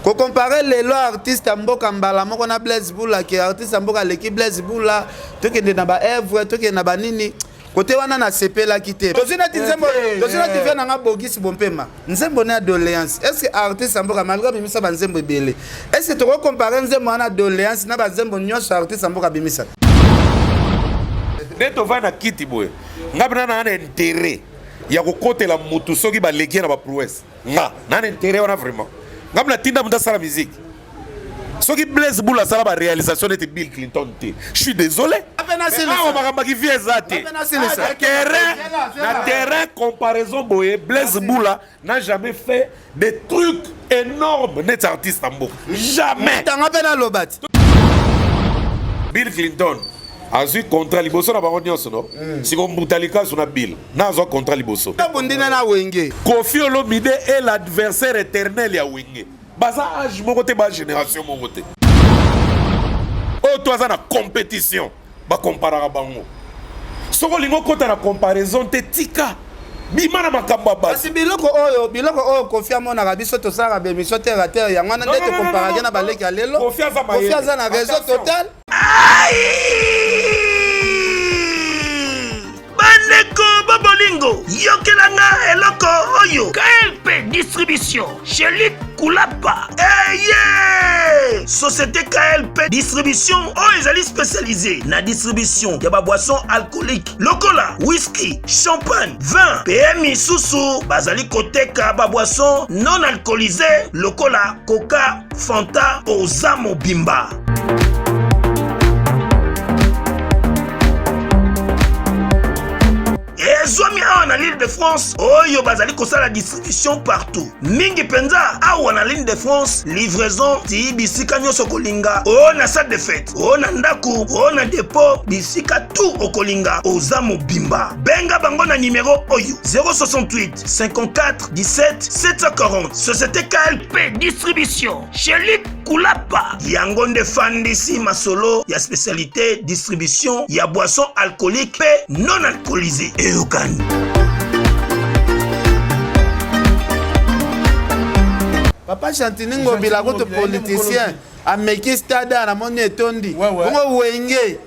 Ko comparer lelo artiste ya mboka mbala moko na Blaise Bula ke artiste ya mboka aleki Blaise Bula, tokende na ba œuvre, tokende na ba nini. Kote wana nasepelaki te. Tozwi neti nzembo, tozwi neti vie na nga Bogis Bompema. Nzembo na doléance. Est-ce que artiste ya mboka malgré abimisa ba nzembo ebele, est-ce que toko comparer nzembo wana doléance na ba nzembo nyonso artiste ya mboka abimisa? Nde tovandi na kiti boye, nga mpe na na intérêt ya kokotela mutu soki baleki ye na ba prouesse. Nga na na intérêt wana vraiment. Nga mpe natinda mutu asala musique. Soki Blaise Bula asala ba réalisation neti Bill Clinton te, je suis désolé. Awa makambo ya kivie eza te. Na terrain, na terrain comparaison boye, Blaise Bula n'a jamais fait des trucs énormes neti artiste ya mboka. Jamais. Tanga mpe naloba ti. Bill Clinton azwi contrat liboso na bango nyonso no mm. siko mbuta likasu na Bill na azwa contrat liboso. Bondina na Wenge. Koffi Olomide est l'adversaire éternel ya Wenge. Baza âge moko te, ba génération moko te. Oyo to aza na compétition, ba comparaka bango. Soko olingi okota na comparaison te, tika bima na makambo ya bato. Kasi biloko oyo, biloko oyo Koffi amonaka biso tosalaka ba émission terre à terre, yango wana nde to comparaka na baleki ya lelo. Koffi aza mayele. Koffi aza na raison totale. Bandeko ba bolingo, yokela nga eloko oyo. KLP Distribution, chez Luc Kulapa. Eye! Société KLP Distribution oyo ezali spécialisée na distribution ya ba boissons alcooliques lokola whisky, champagne, vin pe misusu. Bazali koteka ba boissons non alcoolisées lokola Coca, Fanta, oza mobimba. Ezwami awa na l'Île de France oyo bazali kosala distribution partout, mingi mpenza awa na l'Île de France, livraison ti bisika nyonso okolinga, oyo na salle de fête, oyo na ndako, oyo na dépôt, bisika tout okolinga, oza mobimba. Benga bango na numero oyo 068 54 17 740. Société KLP Distribution chez Luc Kulapa, yango nde fandisi masolo ya spécialité distribution ya boisson alcoolique pe non alcoolisée. Eyokani. Papa Gentiny Ngobila kutu politicien ameki stade namoni etondi bongo Wenge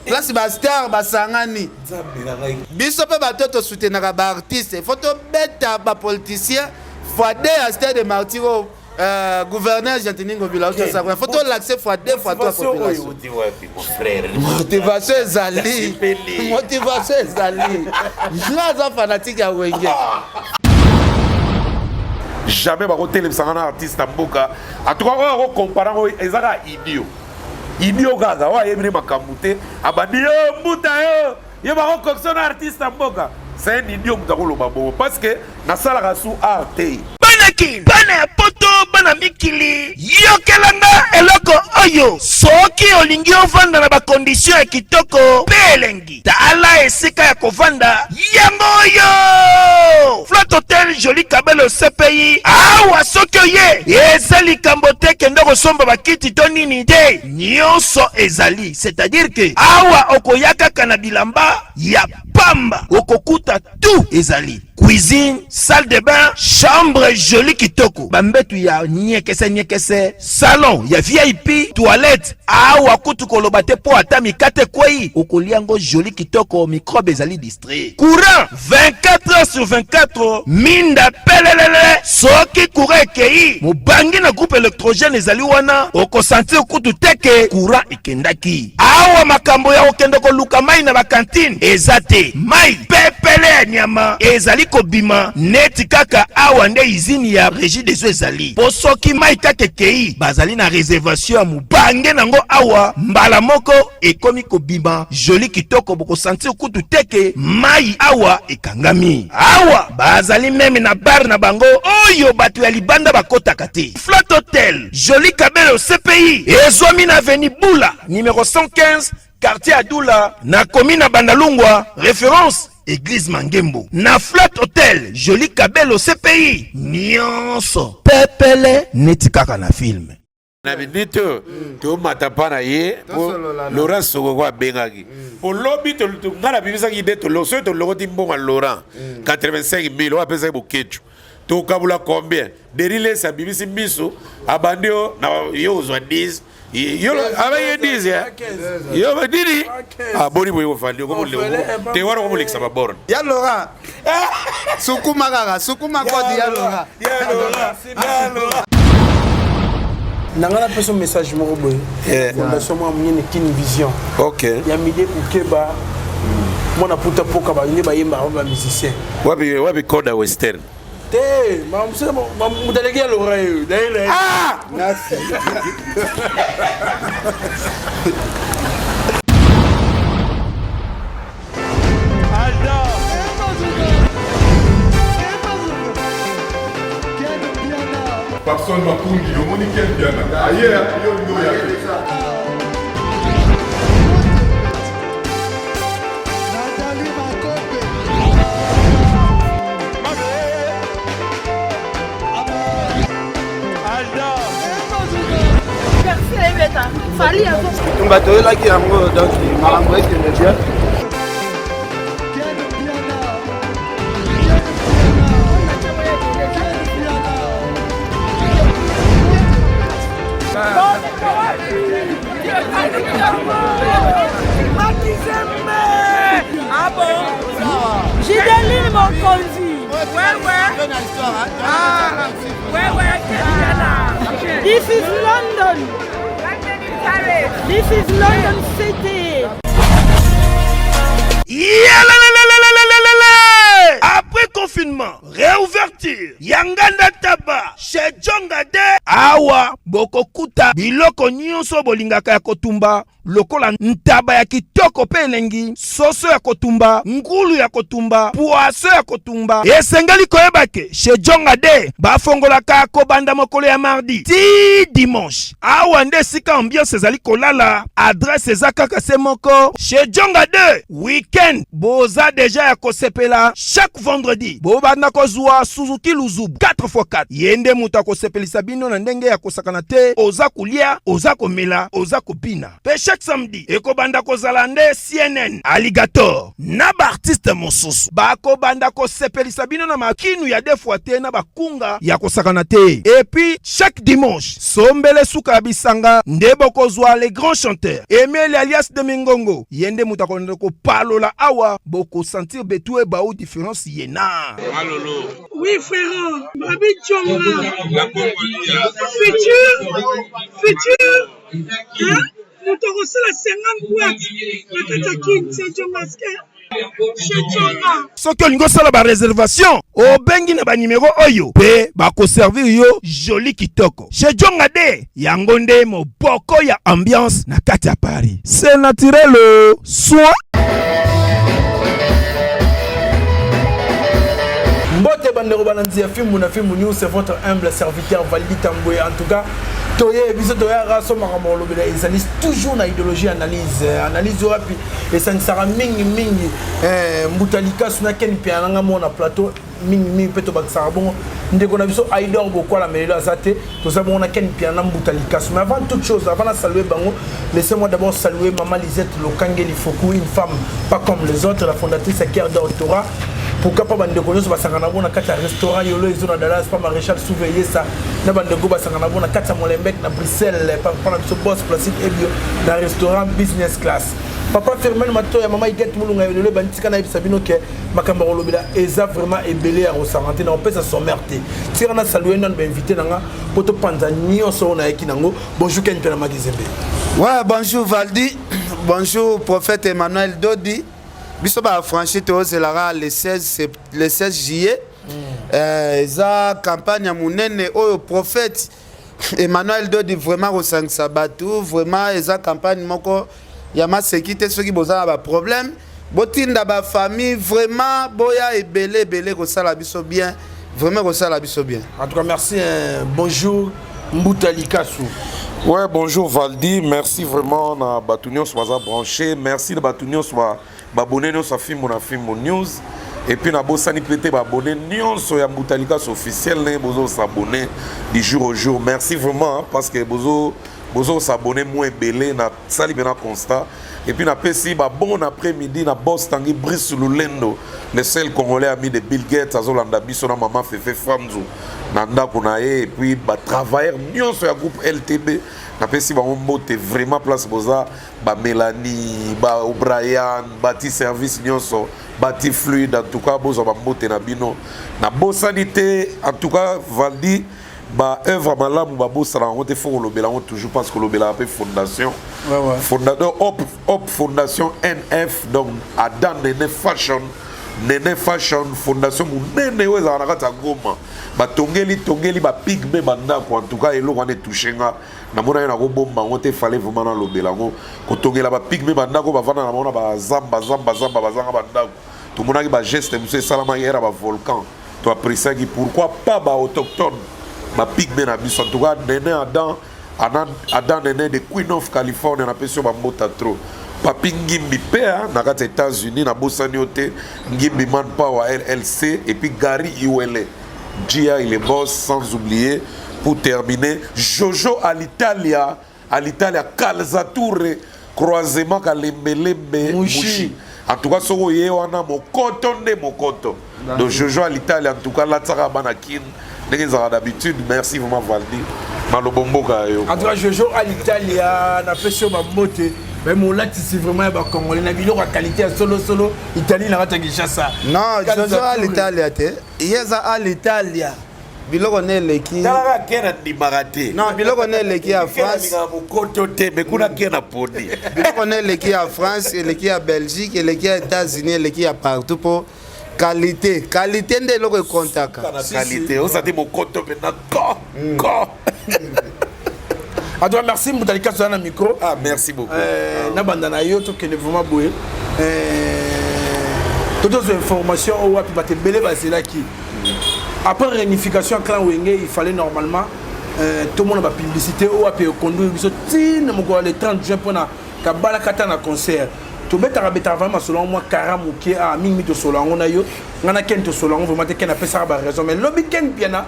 place ba star basangani. Biso mpe bato tosoutenaka ba artiste, faut tobeta ba politicien fois deux ya stade de martyr oyo. Gouverneur Gentiny Ngobila otosaka, faut tolakise fois deux fois trois population. Motivation ezali, motivation ezali. Nga aza fanatique ya Wenge. Jamais bakotelemisa na artiste ya mboka. En tout cas oyo akocompare yango eza kaka idiot. Idiot kaka oyo ayebi ne makambo te, abandi yo mbuta yo ye bakokokisa na artiste ya mboka. C'est un idiot moto akoloba bongo parce que nasalaka su art te. Bana Kin, bana ya poto, bana mikili, yokela nga eloko oyo. Soki olingi ovanda na ba condition ya kitoko pe elengi, tala esika ya kovanda yango oyo. Flat Hotel Jolie Kabelo CPI. Awa soki oye, eza likambo te kende kosomba bakiti to nini te, nyonso ezali. C'est-à-dire que awa okoya kaka na bilamba ya pamba, okokuta tout ezali. Cuisine, salle de bain, chambre jolie kitoko, bambetu ya nyekese nyekese, salon ya VIP, toilette. Awa kutu koloba te po ata mikate kwei okolia ngo jolie kitoko, microbe ezali distrait. Courant 24 heures sur 24, minda pelelele. Soki courant ekei, mobangi na groupe électrogène ezali wana, okosentir kutu te ke courant ekendaki. Awa makambo ya kokende koluka mai na bakantine eza te. Mai pepele ya nyama ezali kobima neti kaka awa nde izini ya Régie des eaux ezali. Po soki mai kaka ekei, bazali na réservation ya mobange nango awa, mbala moko ekomi kobima joli kitoko, bokosentir kutu te ke mai awa ekangami. Awa bazali meme na bar na bango oyo bato ya libanda bakotaka te. Flat Hotel Jolie Kabelo CPI ezwami na avenue Bula numéro 115, quartier Adula, na commune ya Bandalungwa, référence Église Mangembo. Na Flat Hotel Jolie Kabelo CPI nyonso pepele neti kaka na film. Na minute oyo tomata mpa na ye po Laurent Sokoko abengaki po lobi nga nabimisaki ide soki tolokoti mbongo ya Laurent 85 000 oyo apesaki Boketshu. Tokabula combien? Denis Lessi abimisi miso abandi yo na yo ozwa 10 yo abaye 10 ya yo nini aboni ah, boye ofandi te wana okomolekisa baborne ya Laurent sukuma kaka sukuma kodi ya Laurent ya Laurent na ngai napesa message moko boye eh. fondation mwa monene kin vision okay. ya mide kukeba mwana puta poka nde bayembaka ba musicien wapi wapi koda western te moto aleki ya lora ye ah! Papson Makungi, omoni Ken Mpiana aye yo olingi oya te. Bitumba toyelaki yango donc makambo ekende bien. Gideline Mokonzi. Ouais, ouais. Ah, ouais, ouais. This is London. This is London City. Après confinement, réouverture ya nganda taba chez Djonga de awa bokokuta biloko nyonso bolingaka ya kotumba lokola ntaba ya kitoko mpe elengi, soso ya kotumba, ngulu ya kotumba, poaso ya kotumba. Esengeli koyeba ke chez Djonga de bafongolaka kobanda mokolo ya mardi ti dimanche. Awa nde esika ambiance ezali kolala, adresse eza kaka se moko chez Djonga de week-end boza deja ya kosepela chaque vendredi bobanda kozwa Suzuki Luzubu 4x4 ye nde moto akosepelisa bino na ndenge ya kosakana te oza kolia oza komela oza kobina pe chaque samedi ekobanda kozala nde CNN Alligator na baartiste mosusu bakobanda kosepelisa bino na makinu ya deux fois te na bakunga ya kosakana te epuis chaque dimanche sombele suka ya bisanga nde bokozwa le grand chanteur Emile alias de Mingongo ye nde moto akolanda kopalola awa bokosentir betu ebau différence ye na Malolo. Oui frère, Babi Djonga. Futur, futur, hein? Moto akosala 50 boîte na kati ya kin, c'est Djongaske. Soki olingi osala ba reservation obengi na ba numero oyo mpe bakoservir yo joli kitoko chez Djonga de yango nde moboko ya ambiance na kati ya Paris c'est naturel soin Mbote bandeko balandi ya Fimbu na Fimbu News, c'est votre humble serviteur Valdi Tambwe. En tout cas, toye biso toyaka so makambo kolobela ezali toujours na idéologie analyse analyse wapi esangisaka mingi mingi eh, mbuta likasu na ken mpiana nga mona plateau mingi mingi mpe tobakisaka bongo ndeko na biso aidor bokwala melelo aza te toza bongo na ken mpiana na mbuta likasu mais avant toute chose avant na saluer bango laissez moi d'abord saluer maman lisette lokange lifoku une femme pas comme les autres la fondatrice ya cœur d'or torah pourquoi pas bandeko nyonso basangana bongo na kati ya restaurant yolo ezo na dallas pa maréchal souveyesa na bandeko basangana bongo na kati ya molenbeek na bruxelles papa na biso boss placide ebio na restaurant business class papa firmin matoya mama iget mulunga lelo ebandi tika nayebisa bino ke makambo ya kolobela eza vraiment ebele ya kosanga te na kopesa sommaire te tika na salue nanu bainvité na nga mpo topanza nyonso oyo nayaki nango bonjour ken mpe na makizembe ouais bonjour valdi bonjour prophète emmanuel dodi biso baafranchi tozelaka le 16, le 16 juillet mm. euh, eza campagne ya monene oyo prophète Emmanuel Dodi vraiment kosangisa bato vraiment eza campagne moko ya maseki te soki boza na ba problème botinda ba famille vraiment boya ebele ebele kosala biso bien vraiment kosala biso bien. En tout cas merci hein. bonjour Mbuta Likasu. Ouais, bonjour Valdi, merci vraiment na bato nyonso baza branché, merci na bato nyonso ba Ba abonné nyonso ya Fimbu na Fimbu News et puis nabosani mpe te ba abonné nyonso ya Mbuta Likasu officiel ndenge bozo s'abonner du jour au jour. Merci vraiment hein, parce que bozo Bozo s'abonner moins ebele na sali pena constat. Et puis na pesi ba bon après-midi na boss Tanguy Brice Lulendo, le seul congolais ami de Bill Gates azolanda biso na maman Fefe Fanzu na ndako na ye et puis ba travailleurs nyonso ya groupe LTB na pesi bango mbote vraiment place boza ba Melanie, ba O'Brien, bati service nyonso, bati fluide en tout cas bozwa ba mbote na bino. Na bosani te en tout cas Valdi ba œuvre malamu babosana yango te, faut kolobela yango toujours parce que kolobelaka mpe fondation fondateur op op fondation NF, donc Adam Nene Fashion, Nene Fashion fondation monene oyo ezalaka na kati ya Goma, batongeli tongeli bapygmées bandako. En tout cas eloko wana etouche nga, namona ye nakobomba yango te, fallait vraiment nalobela yango. Kotongela bapygmées bandako, bavanda na bango na bazamba zamba zamba, bazanga bandako. Tomonaki bageste mosusu esalamaki ere ya bavolcan, toappréciaki. Pourquoi pas baautochtone, bapygmées na biso? En tout cas Nene Adam, Adam Nene de Queen of California, napesi yo bambota trop. Papi Ngimbi mpe na kati ya États-Unis, nabosani yo te, Ngimbi Man Power LLC, et puis Gary Iwele Gia, il est boss. Sans oublier, pour terminer, Jojo Alitalia, Alitalia Calzature, croisement Kalembelembe Mushi. En tout cas soko ye wana mokoto nde mokoto. Donc Jojo Alitalia, en tout cas latisaka bana Kin ndenge ezalaka d'habitude. Merci vraiment Valdi, malobo mboka yo. En tout cas Jojo Alitalia, napesi yo bambote. Mais molatisi vraiment ya bacongolais na biloko ya qualité ya solosolo, Italie na kati ya Kinshasa. Non, Jojo Alitalia te, ye eza Alitalia, biloko ne eleki. Talaka ke na ndimaka te. Non, biloko ne eleki ya France. Mokoto te, me kuna ke na poni. Biloko ne eleki ya France, eleki ya Belgique, eleki ya États-Unis, eleki ya partout, mpo qualité, qualité nde eloko ekontaka. Qualité oza te, mokoto mpena ko ko. En tout cas merci Mbuta Likaso na micro. Ah, merci beaucoup. Na banda na yo, tokende vraiment boye. Tozwa information oyo wapi bato ebele bazelaki. Après réunification ya clan Wenge, il fallait normalement tomona bapublicité oyo wapi econduire biso ntina mokolo le 30 juin mpona kabalaka ta na concert. Tobetaka betaka vraiment masolo yango mwa kara moke a mingi, tosolo yango na yo, ngai na Ken tosolo yango vraiment te. Ken apesaka baraison, mais lobi Ken Piana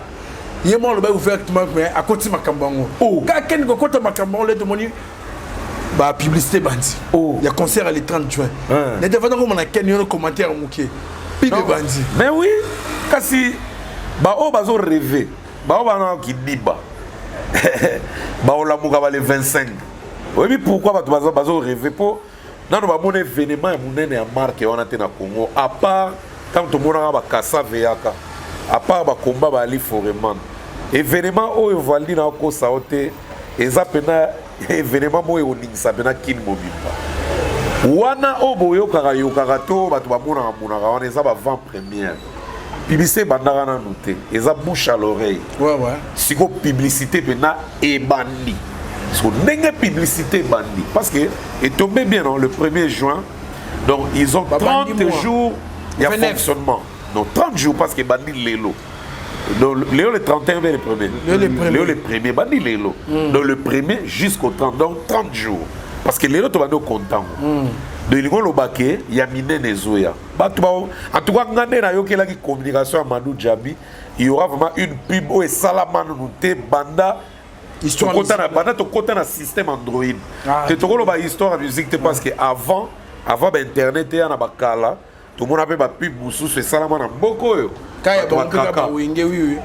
ye moko alobai ouvertement, mais akoti makambo yango kaka. Ken kokota makambo yango le tomoni bapublicité bandi ya concert ya le 30 juin. Nete fanda komona Ken yo commentaire moke, pub bandi. Mais oui, kasi baoyo bazo rêve, baoyo bana kidiba, baolamuka ba le 25. Oyebi pourquoi bato bazo rêve? Mpo nano bamona événement ya monene ya marque wana te na Congo, à part ntango tomonaka bakasave eyaka, à part bakomba baali foreman. Événement oyo Valdi na okosa yo te, eza mpena événement moko ekoningisa mpena Kini mobimba wana. Oyo boyokaka yokaka to bato bamonaka monaka wana, eza baavant première. Publicité ebandaka nanu te, eza bouche à l'oreille. Siko publicité mpena ebandi. Siko ndenge publicité ebandi, parce que etombe bien, non, le 1er juin, donc ils ont 30 jours ya fonctionnement. Donc 30 jours, parce que ebandi lelo. Donc lelo le 31 vers le premier. Lelo le premier, bandi lelo. Donc le premier jusqu'au 30, donc 30 jours, parce que lelo tobandi okontango. Donc elingi oloba ke ya minene ezoya. Bato ba, en tout cas nga nde nayokelaki communication ya Madou Djabi, il y aura vraiment une pub oyo esalama nanu te banda banda tokota na système Android te. Tokoloba histoire ya musique te, parce que avant bainternet eya na bakala, tomona mpe bapub mosusu esalama na mboka oyo.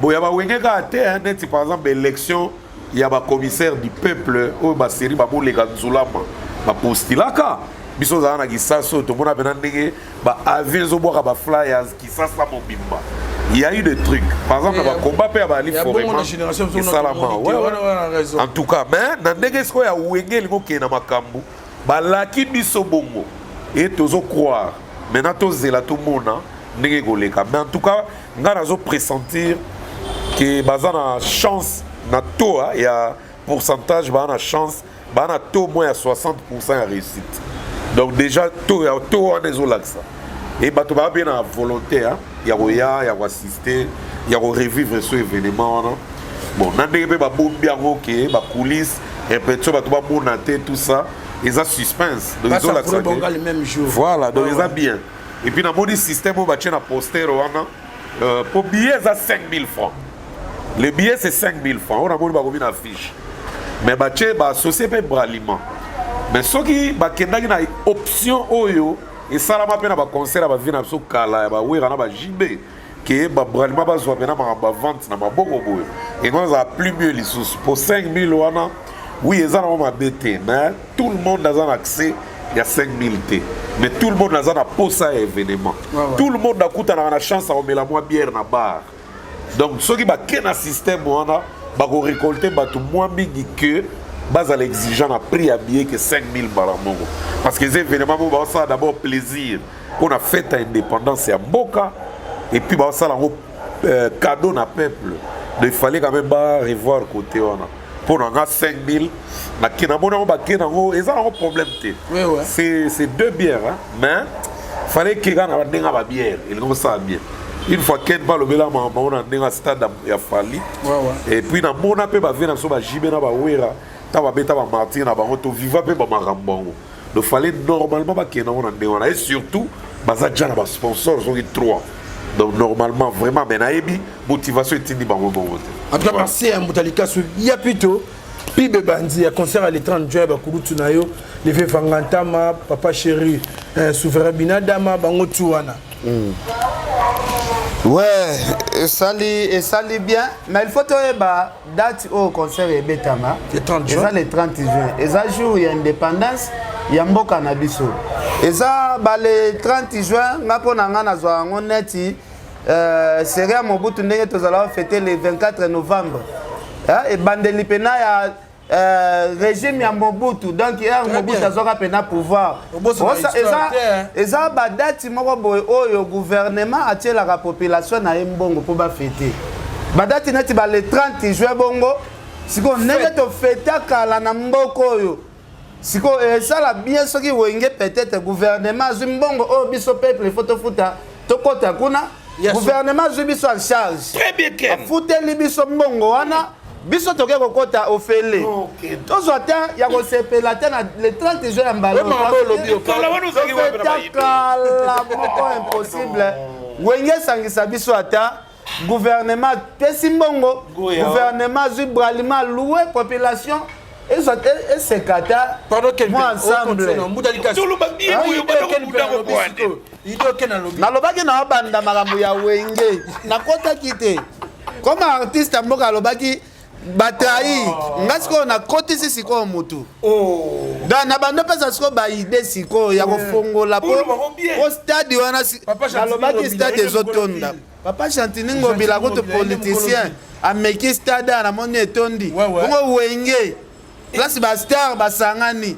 Boya bawenge kaka te, neti par exemple élection ya bacommissaire du peuple oyo baseri bamoleka nzulama bapostilaka. Biso ozala na Kisasa oyo, tomona mpena ndenge baavion ezobwaka baflyers Kisasa mobimba. Il y a eu des trucs, par exemple na bakomba mpe ya bali forema esalama. En tout cas, mais na ndenge sikoyo ya Wenge elingi okende na makambo balaki biso bongo e tozocroire. Maintenant tozela, tomona ndenge ekoleka. Mais en tout cas ngai nazo pressentir ke baza na chance na taux ya pourcentage, baza na chance, baza na taux moins ya 60 ya réussite. Donc déjà taux ya taux wana ezolakisa e bato baa mpe na volonté ya koya, ya koassister, ya korevivre so événement wana. Bon, na ndenge mpe babombi yango ke bacoulisse, répétition, bato bamona te, tout ça eza suspense. Donc ezolakisa voilà, donc eza bien. Et puis namoni système oyo batie na poster wana, po billet eza 5000 francs. Le billet, c'est 5000 francs. Oyo namoni bakomi na affiche. Mais batie baassocie mpe Bralima. Mais soki bakendaki na option oyo esalama mpe na baconcert ya bavie na biso kala ya bawera na baJB, ke babralima bazwa mpena makambo ya vente na maboko boye, engo ezala plus mieux lisusu. Po 5000 wana, oui, eza nango mabe te, mais tout le monde aza na accès ya 5000 te. Mais tout le monde aza na posa ya événement. Tout le monde akutanaka na chance ya komela mwa bière na bar. Donc soki bake na système wana, bakorécolte bato mwa mingi ke bazala exigeant na prix ya billet ke 5000 mbala moko, parce que eza événement moko baosala d'abord plaisir mpona fête ya indépendance ya mboka, et puis baosala yango cadeau na peuple. Donc il fallait quand même ba revoir côté wana. Mpo na nga, 5000 nake namoni yango, bake nango, eza nango problème te. C'est deux bières, hein, mais fallait keka na bandenge ya babière elingi kosala bien. Une fois Ken balobela makambo na ndenge ya stade ya Fally. Et puis namona mpe bavie na biso baJB na bawera, ntango babeta bamartyrs na bango, toviva mpe bamakambo yango. Donc fallait normalement bakende yango na ndenge wana. Et surtout baza dia na basponsor soki 3, donc normalement vraiment, mais nayebi motivation etindi bango bongo te. En tout cas, merci ya Mbuta Likasu. Ya plutôt pibe bandi ya concert ya le 30 juin, bakulutu na yo leve Vangantama, Papa Chéri, Souverain Binadama, bango tu wana. Ouais, esali bien, mais il faut toyeba date oyo concert ebetama. Le 30 juin. Eza le 30 juin, eza jour ya indépendance ya mboka na biso. Eza ba le 30 juin. Nga mpo na nga nazwa yango neti série ya Mobutu, ndenge tozalaka fête le 24 novembre. Ebandeli mpena ya régime ya Mobutu, donc ere Mobutu azwaka mpena pouvoir. Eza badate moko boye oyo gouvernement atielaka population na ye mbongo mpo bafêter badate neti ba le 30 juin. Bongo sikoyo ndenge tofêta kala na mboka oyo, sikoyo esala bien soki Wenge, peut-être gouvernement azwi mbongo oyo biso peuple ifo tofuta, tokɔta kuna, gouvernement azwi biso en charge, afuteli biso mbongo wana, biso toke kokɔta ofele, tozwa te ya kosepela te na le 30 juin ya mbala kala moko impossible. Wenge esangisa biso, ata gouvernement apesi mbongo, gouvernement azwi Bralima alloué population, eseka ta mwa ensemble. Nalobaki na obanda makambo ya Wenge, nakotaki te comme artiste ya mboka. Alobaki batrahir nga, sikoyo nakotisi sikoyo mutu. Donc na bando mpesa sikoyo baidées sikoyo ya kofongola po stade wana. Nalobaki stade ezotonda. Papa Gentiny Ngobila kutu politicien ameki stade, namoni etondi. Bongo Wenge, place bastar basangani,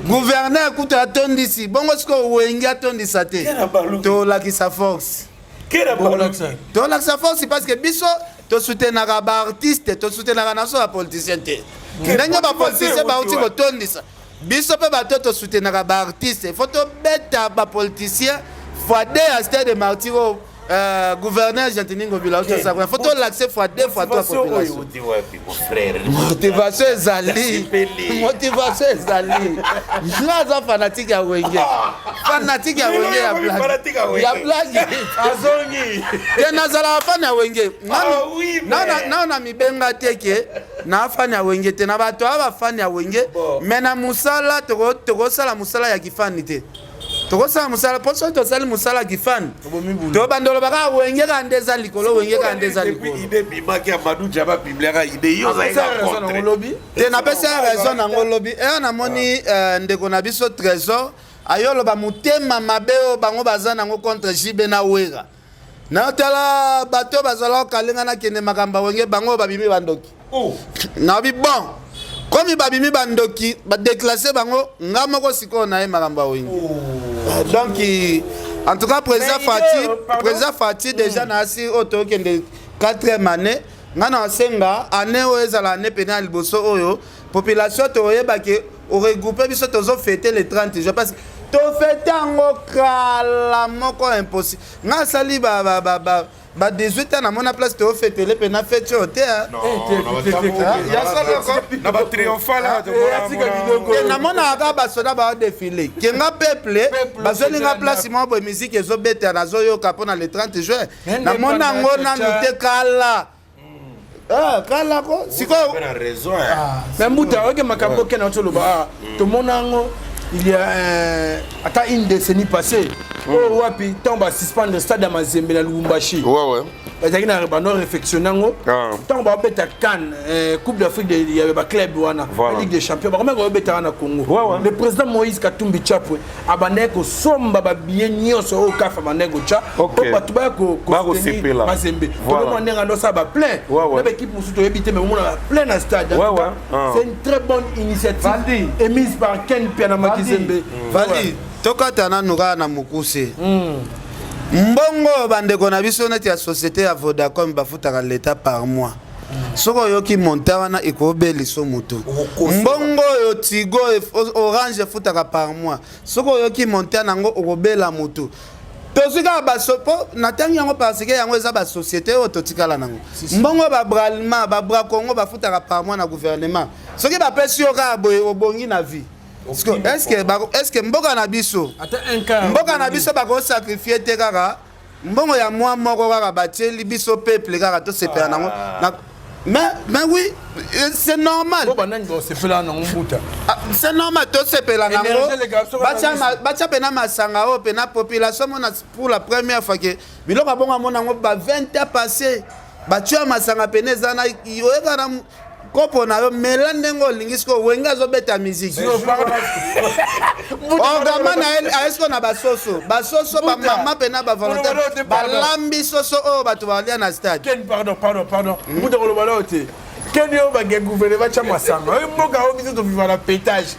gouverneur kutu atondisi, bongo sikoyo Wenge atondisa te? Tolakisa force, tolakisa force, parce que biso tosoutenaka baartiste, tosoutenaka na biso bapoliticien te. Ndenge bapoliticien bauti kotondisa biso mpe bato, tosoutenaka baartiste. Faut tobeta bapoliticien fois deux ya stade de Martyr oyo gouverneur Gentiny Ngobila otosaka. Faut tolakise fois deux, fois trois population. Motivation ezali, motivation ezali. Nga aza fanatique ya Wenge, fanatique ya Wenge ya blague, ya blague. Azongi. Te, nazalaka fan ya Wenge. Nao na mibenga te ke na fan ya Wenge te, na bato aya bafani ya Wenge, mais na mosala tokosala mosala ya kifani te. Tokosala mosala mpo soki tosali mosala ya kifani, tobanda olobaka Wenge kaka nde eza likolo, Wenge kaka nde eza likolo. Te, napesi ya raison nango lobi eya. Namoni ndeko na biso Trésor ayoloba motema mabe oyo bango baza nango contre JB na Wera. Naotala bato oyo bazala kokalenga nakende makambo ya Wenge, bango oyo babimi bandoki. Nabi bon, komi babimi bandoki, badéclasse bango. Nga moko sikoyo naye makambo ya Wenge. Donc en tout cas, président Fati, président Fati déjà na asi oyo tokende 4e année. Nga na asenga année oyo ezala année pene ya liboso oyo population toyebaki oregroupe biso, tozofêter le 30 juin, parce que tofêter yango kala moko impossible. Nga asali ba, ba, ba, ba, ba 18 ans, namona place tofêtele mpe fête oyo te. Na batriomphale. Namonaka kaka basoda baodéfiler kenga peuple, bazolinga place moko boye, musique ezobeta, nazoyoka mpona le 30 juin. Namona yango nanu te kala. Ah, kala ko sikoyo na raison eh. Mais mbuta oyoki makambo okende oti oloba ah, tomona yango il y a ata une décennie passée oyo wapi ntango basuspendre stade ya Mazembe na Lubumbashi. Bazalaki na bando réfectionne yango. Ntango babeta CAN, Coupe d'Afrique ya baclub wana, Ligue des champions, bakomaki koyobeta wana na Congo. Le président Moïse Katumbi Chapwe abandaki kosomba babillet nyonso oyo CAF abandaki kotya po bato baya kosoutenir Mazembe. Tolomona ndenge ando osala baplein na baéquipe mosusu toyebi te, mais omona baplein na stade. C'est une très bonne initiative émise par Ken Piana Makizembe. Vali, tokata nanu kaka na mokuse. Mbongo bandeko na biso neti ya société ya Vodacom bafutaka l'État par mois, soki oyoki montant wana, ekobeliso motu. Mbongo oyo Tigo, Orange efutaka par mois, soki oyoki montant nango, okobela motu. Tozwi kaka baso mpo natangi yango parce que yango eza basociété oyo totikala nango. Mbongo baBralima, baBracongo bafutaka par mois na gouvernement, soki bapesi yo kaka boye, obongi na vie. Est-ce mboka na biso, mboka na biso bakosacrifier te kaka mbongo ya mwa moko kaka batieli biso peuple kaka tosepela nango? Mais oui, c'est normal. C'est normal tosepela nango. Batia mpena masanga oyo mpena population mona pour la première fois ke biloko abongo amona yango ba 20 ans passé. Batia masanga pene eza na oyeka na kopo na yo, mela ndenge olingi. Sikoyo Wenge azobeta miziki, orgama na ye sikoyo na basoso, basoso bamama mpena bavolontaire balambi soso oyo bato balia na stade. Ken, pardon, pardon, pardon. Mutu koloba nao te. Ken, oyo bake gouvernement tya masanga oyo, mboka oyo biso toviva na pétage,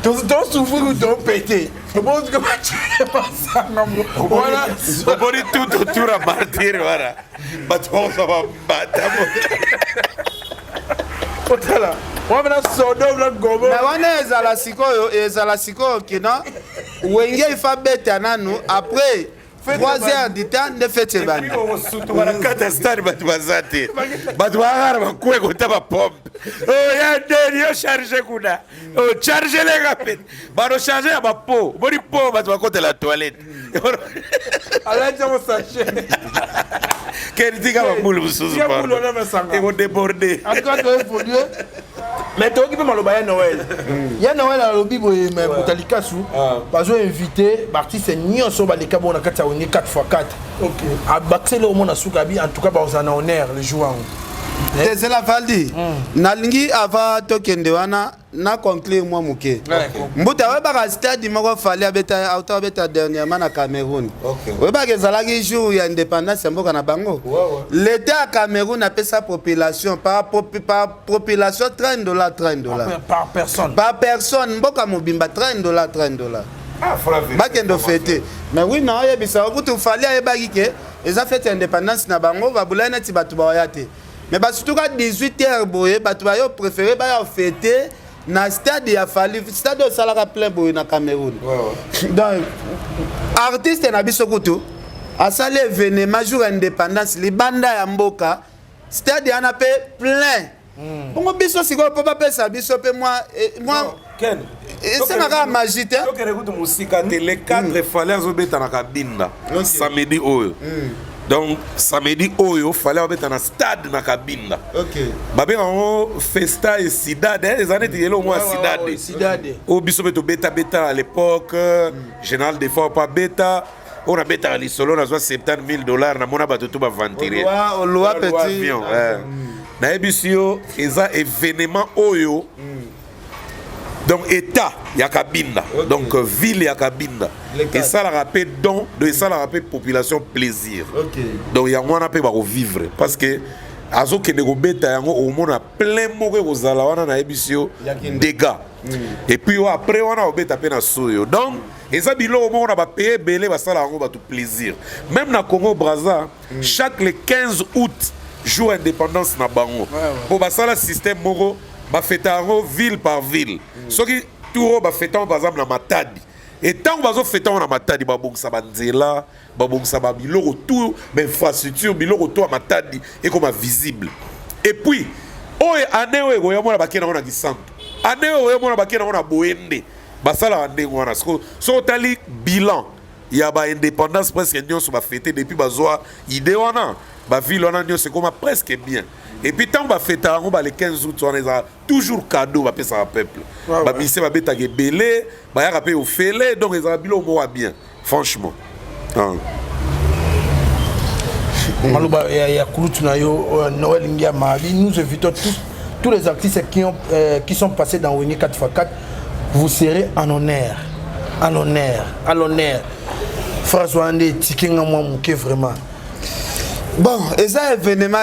tosouffrir, topete, tobozuka batya masanga wana. Oboni tout autour ya Martyr wana, bato bakozwa bambata. Otala wana Sodome na Gomorrhe. Mais wana ezala sikoyo, ezala sikoyo kino Wenge ifa beta nanu, après 3 heures du temps nde fête ebandi. Okosutuka na kati ya stade, bato baza te, bato bakaka na bakwe kota bapompe ya ndeni yo charge kuna, ocharge lenga pete, banocharge ya bapo boni po bato bakotela toilette. Alati yango sachet. Keni, tika bambulu mosusu ekodéborde. Mais toyoki mpe maloba ya Noël, ya Noël alobi boye: moto likasu bazo invité baartiste nyonso baleka bongo na kati ya Wenge 4 x 4, abakiseli omona suka abi en tout cas bakozala na honneur le jour yango. Tezela Valdi, nalingi ava tokende wana na conclure mwa moke. Mbuta, oyebaka stade moko Fally abeta, auta abeta dernièrement na Cameroun, oyebaka ezalaki jour ya indépendance ya mboka na bango. L'État ya Cameroun apesa population par population 30 dollar, 30 dollar. Par personne? Par personne, mboka mobimba, 30 dollar, 30 dollar, bakende fête. Mais oui, na oyebisa kutu Fally ayebaki ke eza fête ya indépendance na bango, babulai neti bato baoya te, mais basutuka 18 heures boye, bato bayo préféré baya fête na stade ya Fally, stade oyo esalaka plein boye na Cameroun. Donc artiste na biso kutu asali événement jour ya indépendance libanda ya mboka, stade wana mpe plein. Bongo biso sikoyo mpo bapesa biso mpe mwa esengaka kaka magie te. Tokende kutu mosika te, le 4 Fally azobeta na Kabinda samedi oyo. Donc samedi oyo Fally azobeta na stade na Kabinda, babenga yango Festa e Cidade, eza neti eloko moko ya Cidade oyo biso mpe tobetabeta à l'époque. Général Defao mpo abeta oyo nabetaka lisolo, nazwa 70 000 dollars, namona bato to baaventurier. Olwa petit. Nayebisi yo, eza événement oyo donc état ya Kabinda, donc ville ya Kabinda esalaka mpe don, donc esalaka mpe population plaisir. Donc yango wana mpe bakovivre parce que azokende kobeta yango, omona plein moko ekozala wana, nayebisi yo, dégâts. Et puis oyo après wana obeta mpe na soyo. Donc eza biloko moko na bapays ebele basala yango bato plaisir. Même na Congo Braza, chaque le 15 août, jour indépendance na bango, mpo basala système moko, bafeta yango ville par ville. Soki tour oyo bafeta yango par exemple na Matadi, etango bazofeta yango na Matadi, babongisa banzela, babongisa babiloko tout, bainfrastructure, biloko tout ya Matadi ekoma visible. Et puis oyo année oyo ekoya mona bakende yango na Kisantu, année oyo oyo mona bakende yango na Boende, basalaka ndenge wana. Soki otali bilan ya baindépendance, presque nyonso bafete depuis bazwa idée wana. Baville wana nyonso ekoma presque bien. Et puis ntango bafetaka yango, ba le 15 août wana, ezala toujours cadeau bapesaka peuple. Bamusiciens babetaka ebele, bayaka mpe ofele. Donc ezala biloko moko ya bien, franchement. Ah. Maloba ya kulutu na yo Noël Ngiama, nous invitons tous les artistes qui sont passés dans Wenge 4x4, vous serez en honneur, à l'honneur, à l'honneur. Phrase wana nde etiki nga mwa moke vraiment. Bon, eza événement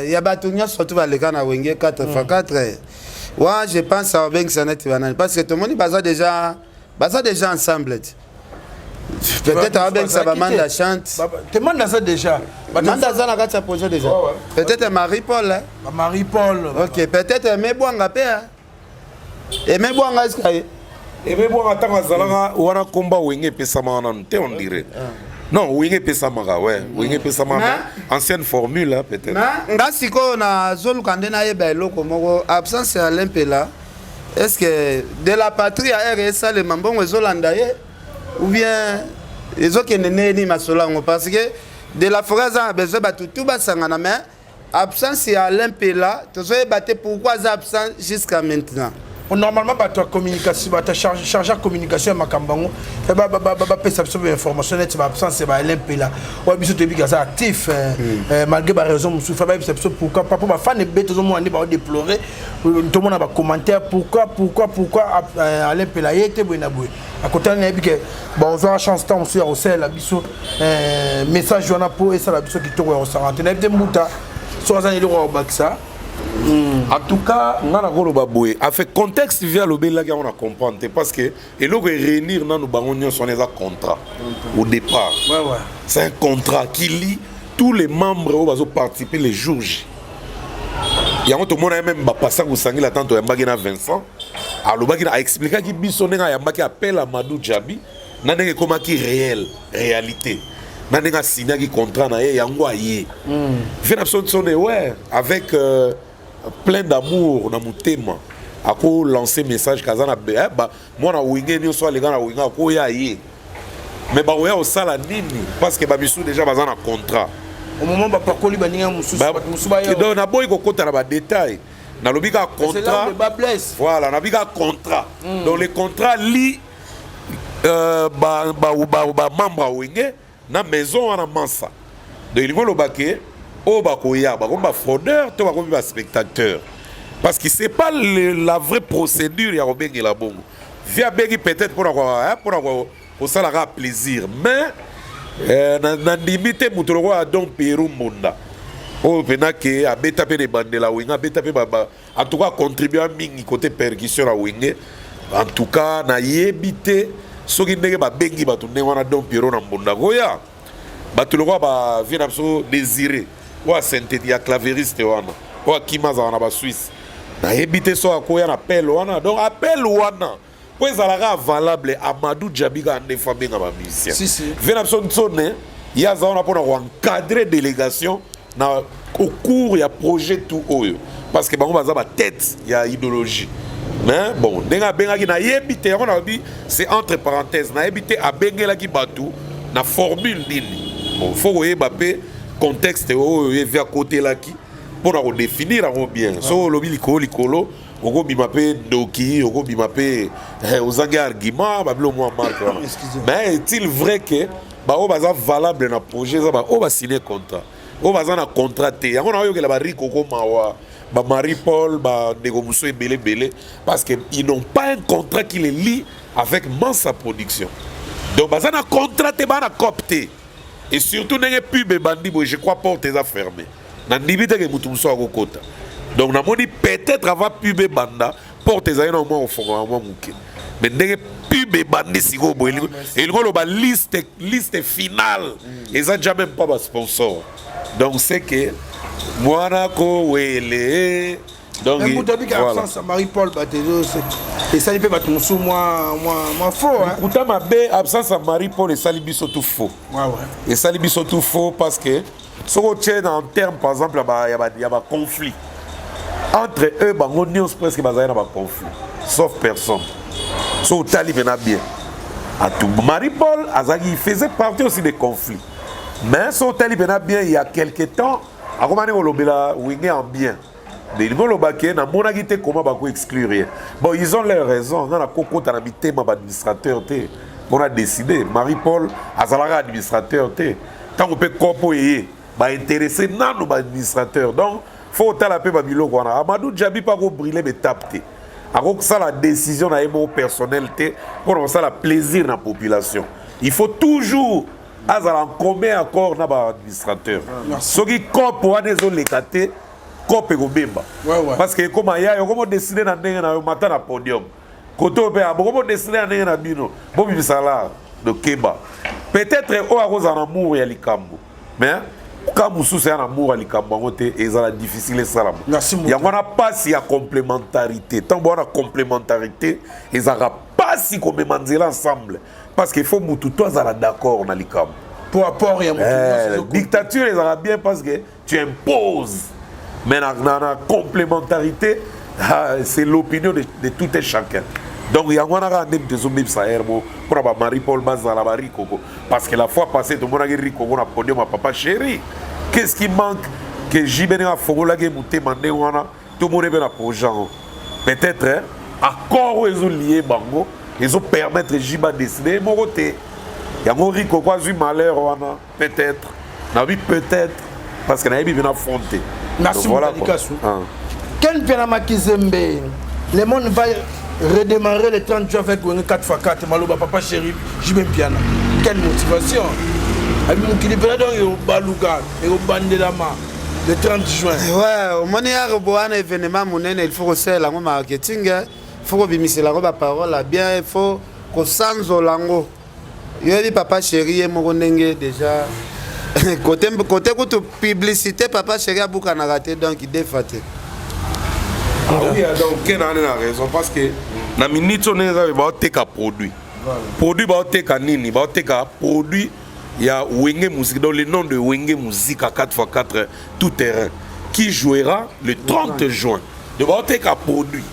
ya bato nyonso tu baleka na Wenge 4 x 4 wana. Je pense abengisa neti banani, parce que tomoni baza déjà ensemble ti. Peut-être abengisa bamanda chante. Te, Manda aza déjà. Manda aza na kati ya projet déjà. Peut-être Marie Paul, hein? Marie Paul. Ok, peut-être Aimé Bwanga mpe, hein? Aimé Bwanga, est-ce que Ebe Bwanga, ntango azalaka wana, komba Wenge epesamaka nanu te, on dirait. Non, Wenge epesamaka, ouais, Wenge epesamaka, mais ancienne formule, hein, peut-être. Mais nga sikoyo nazoluka nde nayeba eloko moko: absence ya Lempela, est ce que de la patrie ya r esalema, mbongo ezolanda ye ou bien ezokende ndenge nini masolo yango? Parce que de la forêt aza na besoin bato tu basangana, mais absence ya Lempela, tozoyeba te pourquoi aza absent jusqu'à maintenant. Normalement bato ya communication, bato ya charge ya communication ya makambo yango, fe bapesa biso bainformation neti baabsence ya baAlain Mpela oyo biso toyebi aza actif malgré baraison mosusu. Fe bayebisa biso pourquoi pas, mpo bafans ebele tozomona nde baodéplore, tomona bacommentaire: pourquoi, pourquoi, pourquoi Alain Mpela ye te boye na boye akotani? Nayebi ke bazwaka chance ntango mosusu ya kosalela biso message wana mpo esala biso kitoko ya kosanga te. Nayebi te, mbuta, soki aza na eloko ya kobakisa. En tout cas, nga nakoloba boye, afe contexte vi alobelaki yango na comprendre te, parce que eloko eréunir nanu bango nyonso wana eza contrat au départ. C'est un contrat qui lie tous les membres oyo bazoparticiper les jours J. Yango tomona ye même bapasa kosangila tanto oyambaki na Vincent, alobaki, aexplikaki biso ndenge ayambaki appel Amadou Djabi na ndenge ekomaki réel, réalité, na ndenge asignaki contrat na ye. Yango aye vie na biso ntsone, ouais, avec plein d'amour na motema, akolancer message kaza na mwana Wenge nyonso aleka na Wenge akoya ye. Mais bakoya kosala nini? Parce que bamisu déjà baza na contrat. Au moment bapakoli baninga mosusu, bato mosusu baya. Donc naboyi kokota na badétail, nalobi kaka contrat. Voilà, nalobi kaka contrat. Donc le contrat lie bamembre ya Wenge na maison wana Mansa. Donc elingi oloba ke oyo bakoya bakomi bafraudeur to bakomi baspectateur, parce que c'est pas la vraie procédure ya kobengela bongo. Vi abengi peut-être mpona kosala kaka plaisir, mais nandimi te moto lokola Don Peru Mbonda oyo mpena ke abeta mpe na ebandela Wenge, abeta mpe, en tout cas acontribua mingi côté percussion na Wenge. En tout cas nayebi te soki ndenge babengi bato ndenge wana, Don Piero na Mbonda koya, bato lokola bavie na biso Désiré oyo asynthé ya clavériste wana oyo akima azala na Baswisse, nayebi te so akoya na appel wana. Donc appel wana mpo ezalaka valable, Amadou Djabi kaka nde fa abenga bamusicien. Si, si. Vie na biso ntsone, ye aza wana mpona koencadre délégation na au cours ya projet tout oyo, parce que bango baza batête ya idéologie. Mais bon, ndenge abengaki, nayebi te. Yango nalobi, c'est entre parenthèses, nayebi te abengelaki bato na formule nini. Bon, faut koyeba mpe contexte oyo ye vi akotelaki mpona kodéfinir yango bien. Soki olobi likolo likolo, okobima mpe ndoki, okobima mpe ozangi argument, babilo mwa marke wana. Mais est-il vrai que baoyo baza valable na projet eza baoyo basigne contrat? Oyo baza na contrat te, yango naoyokela barikoko mawa, bamarie Paul, bandeko mosusu ebele ebele, parce que ils n'ont pas un contrat qui les lie avec Mansa Production. Donc baza na contrat te, baa na cop te. Et surtout ndenge pub ebandi boye, je crois porte eza fermé, nandimi teke motu mosusu akokota. Donc namoni peut-être avant pub ebanda, porte ezali na mwa kofongama mwa moke, mais ndenge pub ebandi sikoyo boye, elingi oloba liste finale eza déjà, même pas basponsor. Donc c'est que mwana kowele. Donc moto abiki absence ya Marie Paul Batezo esali mpe bato mosusu mwa faux. Kuta mabe, absence ya Marie Paul esali biso tout faux. Esali biso tout faux, parce que soki otie na en terme par exemple ya baconflit entre eux, bango nyonso presque bazali na baconflit, sauf personne. So otali mpena bien atu, Marie Paul azalaki, il faisait partie aussi des conflits. Mais so otali mpena bien, il y a quelque temps akomani kolobela Wenge en bien. Elingi oloba ke namonaki te comment bako exclure ye. Bon, ils ont leur raison. Nga nakokota na mitema baadministrateur te mpona décider. Marie Paul azalaka administrateur te. Ntango mpe kopo eye, baintéressé nano baadministrateur. Donc faut otala mpe babiloko wana. Amadou Djabi mpe akobrûler baétape te, akosala décision na ye moko personnel te mpona kosala plaisir na population. Il faut toujours azala en commun accord na baadministrateur. Soki cope wana ezoleka te, cope ekobemba. Parce que ekoma ya yo, okoma odécider na ndenge na yo, mata na podium kote oyo mpe bokoma odécider na ndenge na bino, bobimisa lar dokeba. Peut-être oyo akozala na mour ya likambo, mais ka mosusu ya na mour ya likambo yango te, ezala difficile esalama. Merci, Moutou. Yango wana mpasi ya complémentarité. Ntango wana complémentarité ezalaka mpasi komema nzela ensemble, parce que il faut mutu to azala d'accord na likambo. Po apport ya moto nyonso Dictature ezalaka bien parce que tu imposes, mais na complémentarité, ah, c'est l'opinion de tout et chacun. Donc yango wana kaka nde moto ezobebisa ere mo mpona bamarie Paul bazala barikoko, parce que la fois passée tomonaki Rikoko na podium ya Papa Chéri. Qu'est-ce qui manque que JB ndenge afongolaki ye motema ndenge wana, tomoni mpe na projet yango? Peut-être hein, accord oyo ezolie bango ezopermettre JB adécider ye moko te. Yango Rikoko azwi malheur wana. Peut-être, nayebi peut-être, parce que nayebi mpe na fond te. Merci. Donc, voilà Moutali quoi. Kassou. Ah. Ken Piana Makizembe, le monde va redémarrer le 30 juin avec Wenge 4x4. Maloba Papa Chéri, JB Piana. Quelle motivation! Abi mokili mpena donc ekobaluka, ekobandelama le 30 juin. Ouais, omoni yaka bo wana événement monene, il faut kosalela yango marketing, il faut kobimisela yango baparole ya bien, il faut kosanzola yango. Yoyebi Papa Chéri ye moko ndenge déjà côté kutu publicité, Papa Chéri abukanaka te, donc defa te. Ah oui, donc ken ane na raison, parce que na minute oyo ndenge eza, baoteka produit. Produit baoteka nini? Baoteka produit ya Wenge Musique, donc le nom de Wenge Musique à 4x4 tout terrain qui jouera le 30 juin. Donc baoteka produit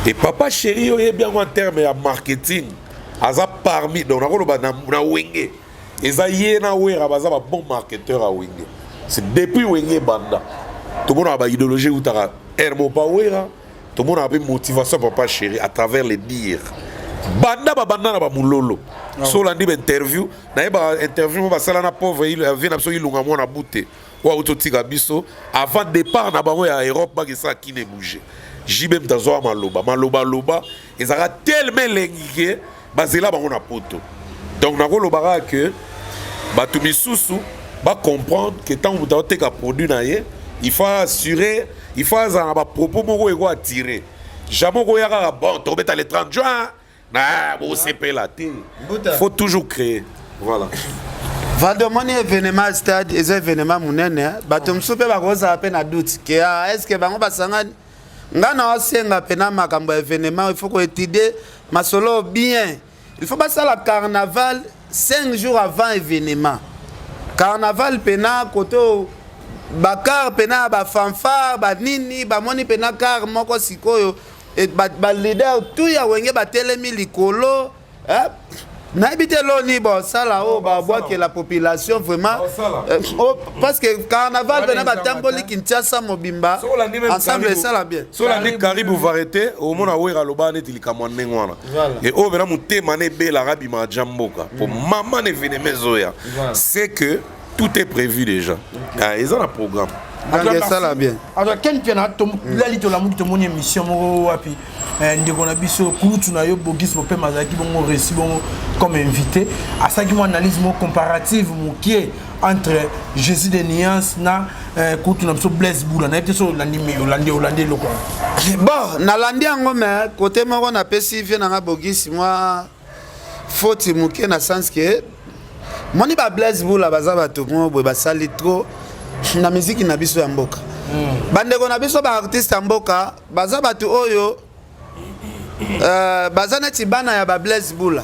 et Papa Chéri oyebi yango en terme ya marketing aza parmi. Donc nakoloba na Wenge eza ye na Wera baza babon marketeur ya Wenge. C'est depuis Wenge ebanda, tomonaka baidéologie eutaka hermo pa Wera, tomonaka mpe motivation ya Papa Chéri à travers les dires. Banda babanda na bamololo, so olandi bainterview, nayebaka interview mo basala na pauvre vie na biso Ilunga mwana bute oyo auti otika biso avant départ na bango ya Europe, bakesala kine bouge. JB moto azwaka maloba maloba loba ezalaka tellement elengi ke bazela bango na poto. Donc nakoloba kaka ke bato misusu bacomprendre ke ntango moto aoteka produit na ye, il faut assurer, il faut azala na bapropos moko eko attirer. Jamais okoya kaka bon, tokobeta le 30 juin na bosepela te. Mbuta. Faut toujours créer, voilà. Valdo, omoni événement stade eza événement monene. Bato mosusu mpe bakozala mpe na doute ke ah, est ce que bango basangani? Nga na osenga mpena makambo ya événement, il faut koétudier masolo bien. Il faut basala carnaval 5 jours avant événement, carnaval mpena kote oyo bacar mpena ya bafanfare banini, bamoni mpena car moko sikoyo baleader tu ya Wenge batelemi likolo, eh? Nayebi te loni bosala oyo babwakela population vraiment. Basala. Oh, parce que carnaval mpena Wana batamboli ezanga te. Kinshasa mobimba So olandi même ensemble esala bien. So olandi Karibu Variété, omona Wera aloba neti likambo ya ndenge wana. Voilà. E oyo mpena motema na ebelaka bima ja mboka po mama na événement ezoya, c'est que tout est prévu déjà. Ah, eza na programme. Donc esala bien. Alors Ken Piana, lali tolamuki, tomoni émission moko wapi ndeko na biso, kulutu na yo Bogis Bopema azalaki bongo reçu bongo comme invité. Asalaki mwa analyse moko comparative mokie entre Jésus de Nuance na kulutu na biso Blaise Bula. Nayebi te so olandi, olandi eloko wana. Bon, nalandi yango, mais côté moko napesi vie nanga Bogisi mwa faute moke, na sens ke moni bablaise Bula baza bato moko boye basali trop na miziki na biso ya mboka. Bandeko na biso baartiste ya mboka baza bato oyo baza neti bana ya bablaise Bula.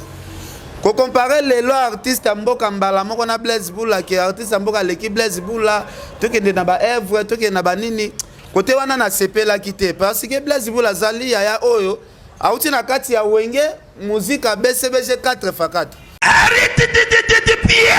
Kocomparer lelo artiste ya mboka mbala moko na Blaise Bula, ke artiste ya mboka aleki Blaise Bula, tokende na baœuvre, tokende na banini, kote wana nasepelaki te, parce que Blaise Bula azali yaya oyo auti na kati ya Wenge Muzika BCBG 4 x 4. Arrête de, de, de, de, Pia.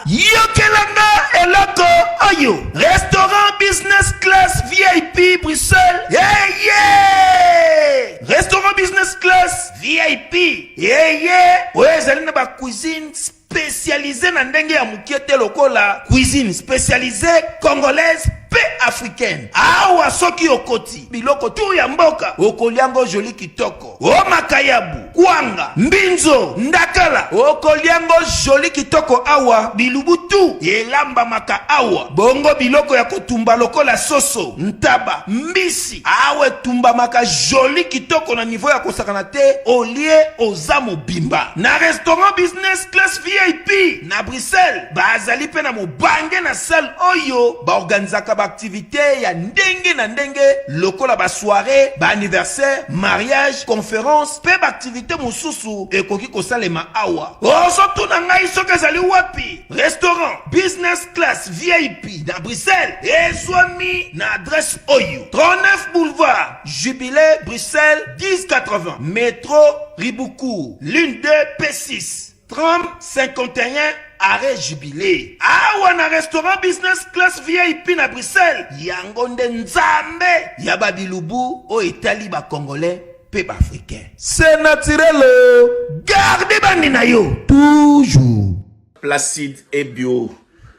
Yokela nga eloko oyo! Restaurant Business Class VIP Bruxelles eye! Restaurant Business Class VIP eye! Oyo ezali na ba cuisine spécialisée na ndenge ya mokie te lokola cuisine spécialisée congolaise mpe africaine. Awa soki okoti biloko tu ya mboka okolia ngo joli kitoko. O makayabu, kwanga, mbinzo, ndakala, okolia ngo joli kitoko awa bilubu tu elambamaka awa. Bongo biloko ya kotumba lokola soso, ntaba, mbisi awa etumbamaka joli kitoko na niveau ya kosakana te, olie oza mobimba. Na restaurant business class VIP na Bruxelles bazali pe na mobange na salle oyo ba organisaka ba activites ya ndenge na ndenge lokola ba soiree, ba anniversaire, mariage, conference pe ba activites mosusu ekoki kosalema awa. Ozotuna ngai soki ezali wapi? Restaurant Business Class VIP na Bruxelles ezwami na adresse oyo, 39 boulevard Jubilee, Bruxelles 1080, metro Riboucourt, ligne 2 P6. Tram 51 arrêt Jubilee. Awa na restaurant business class VIP na Bruxelles, yango nde nzambe ya ba bilubu oyo etali ba congolais pe ba africains. C'est naturel oh. Garde bandi na yo toujours. Placide Ebio,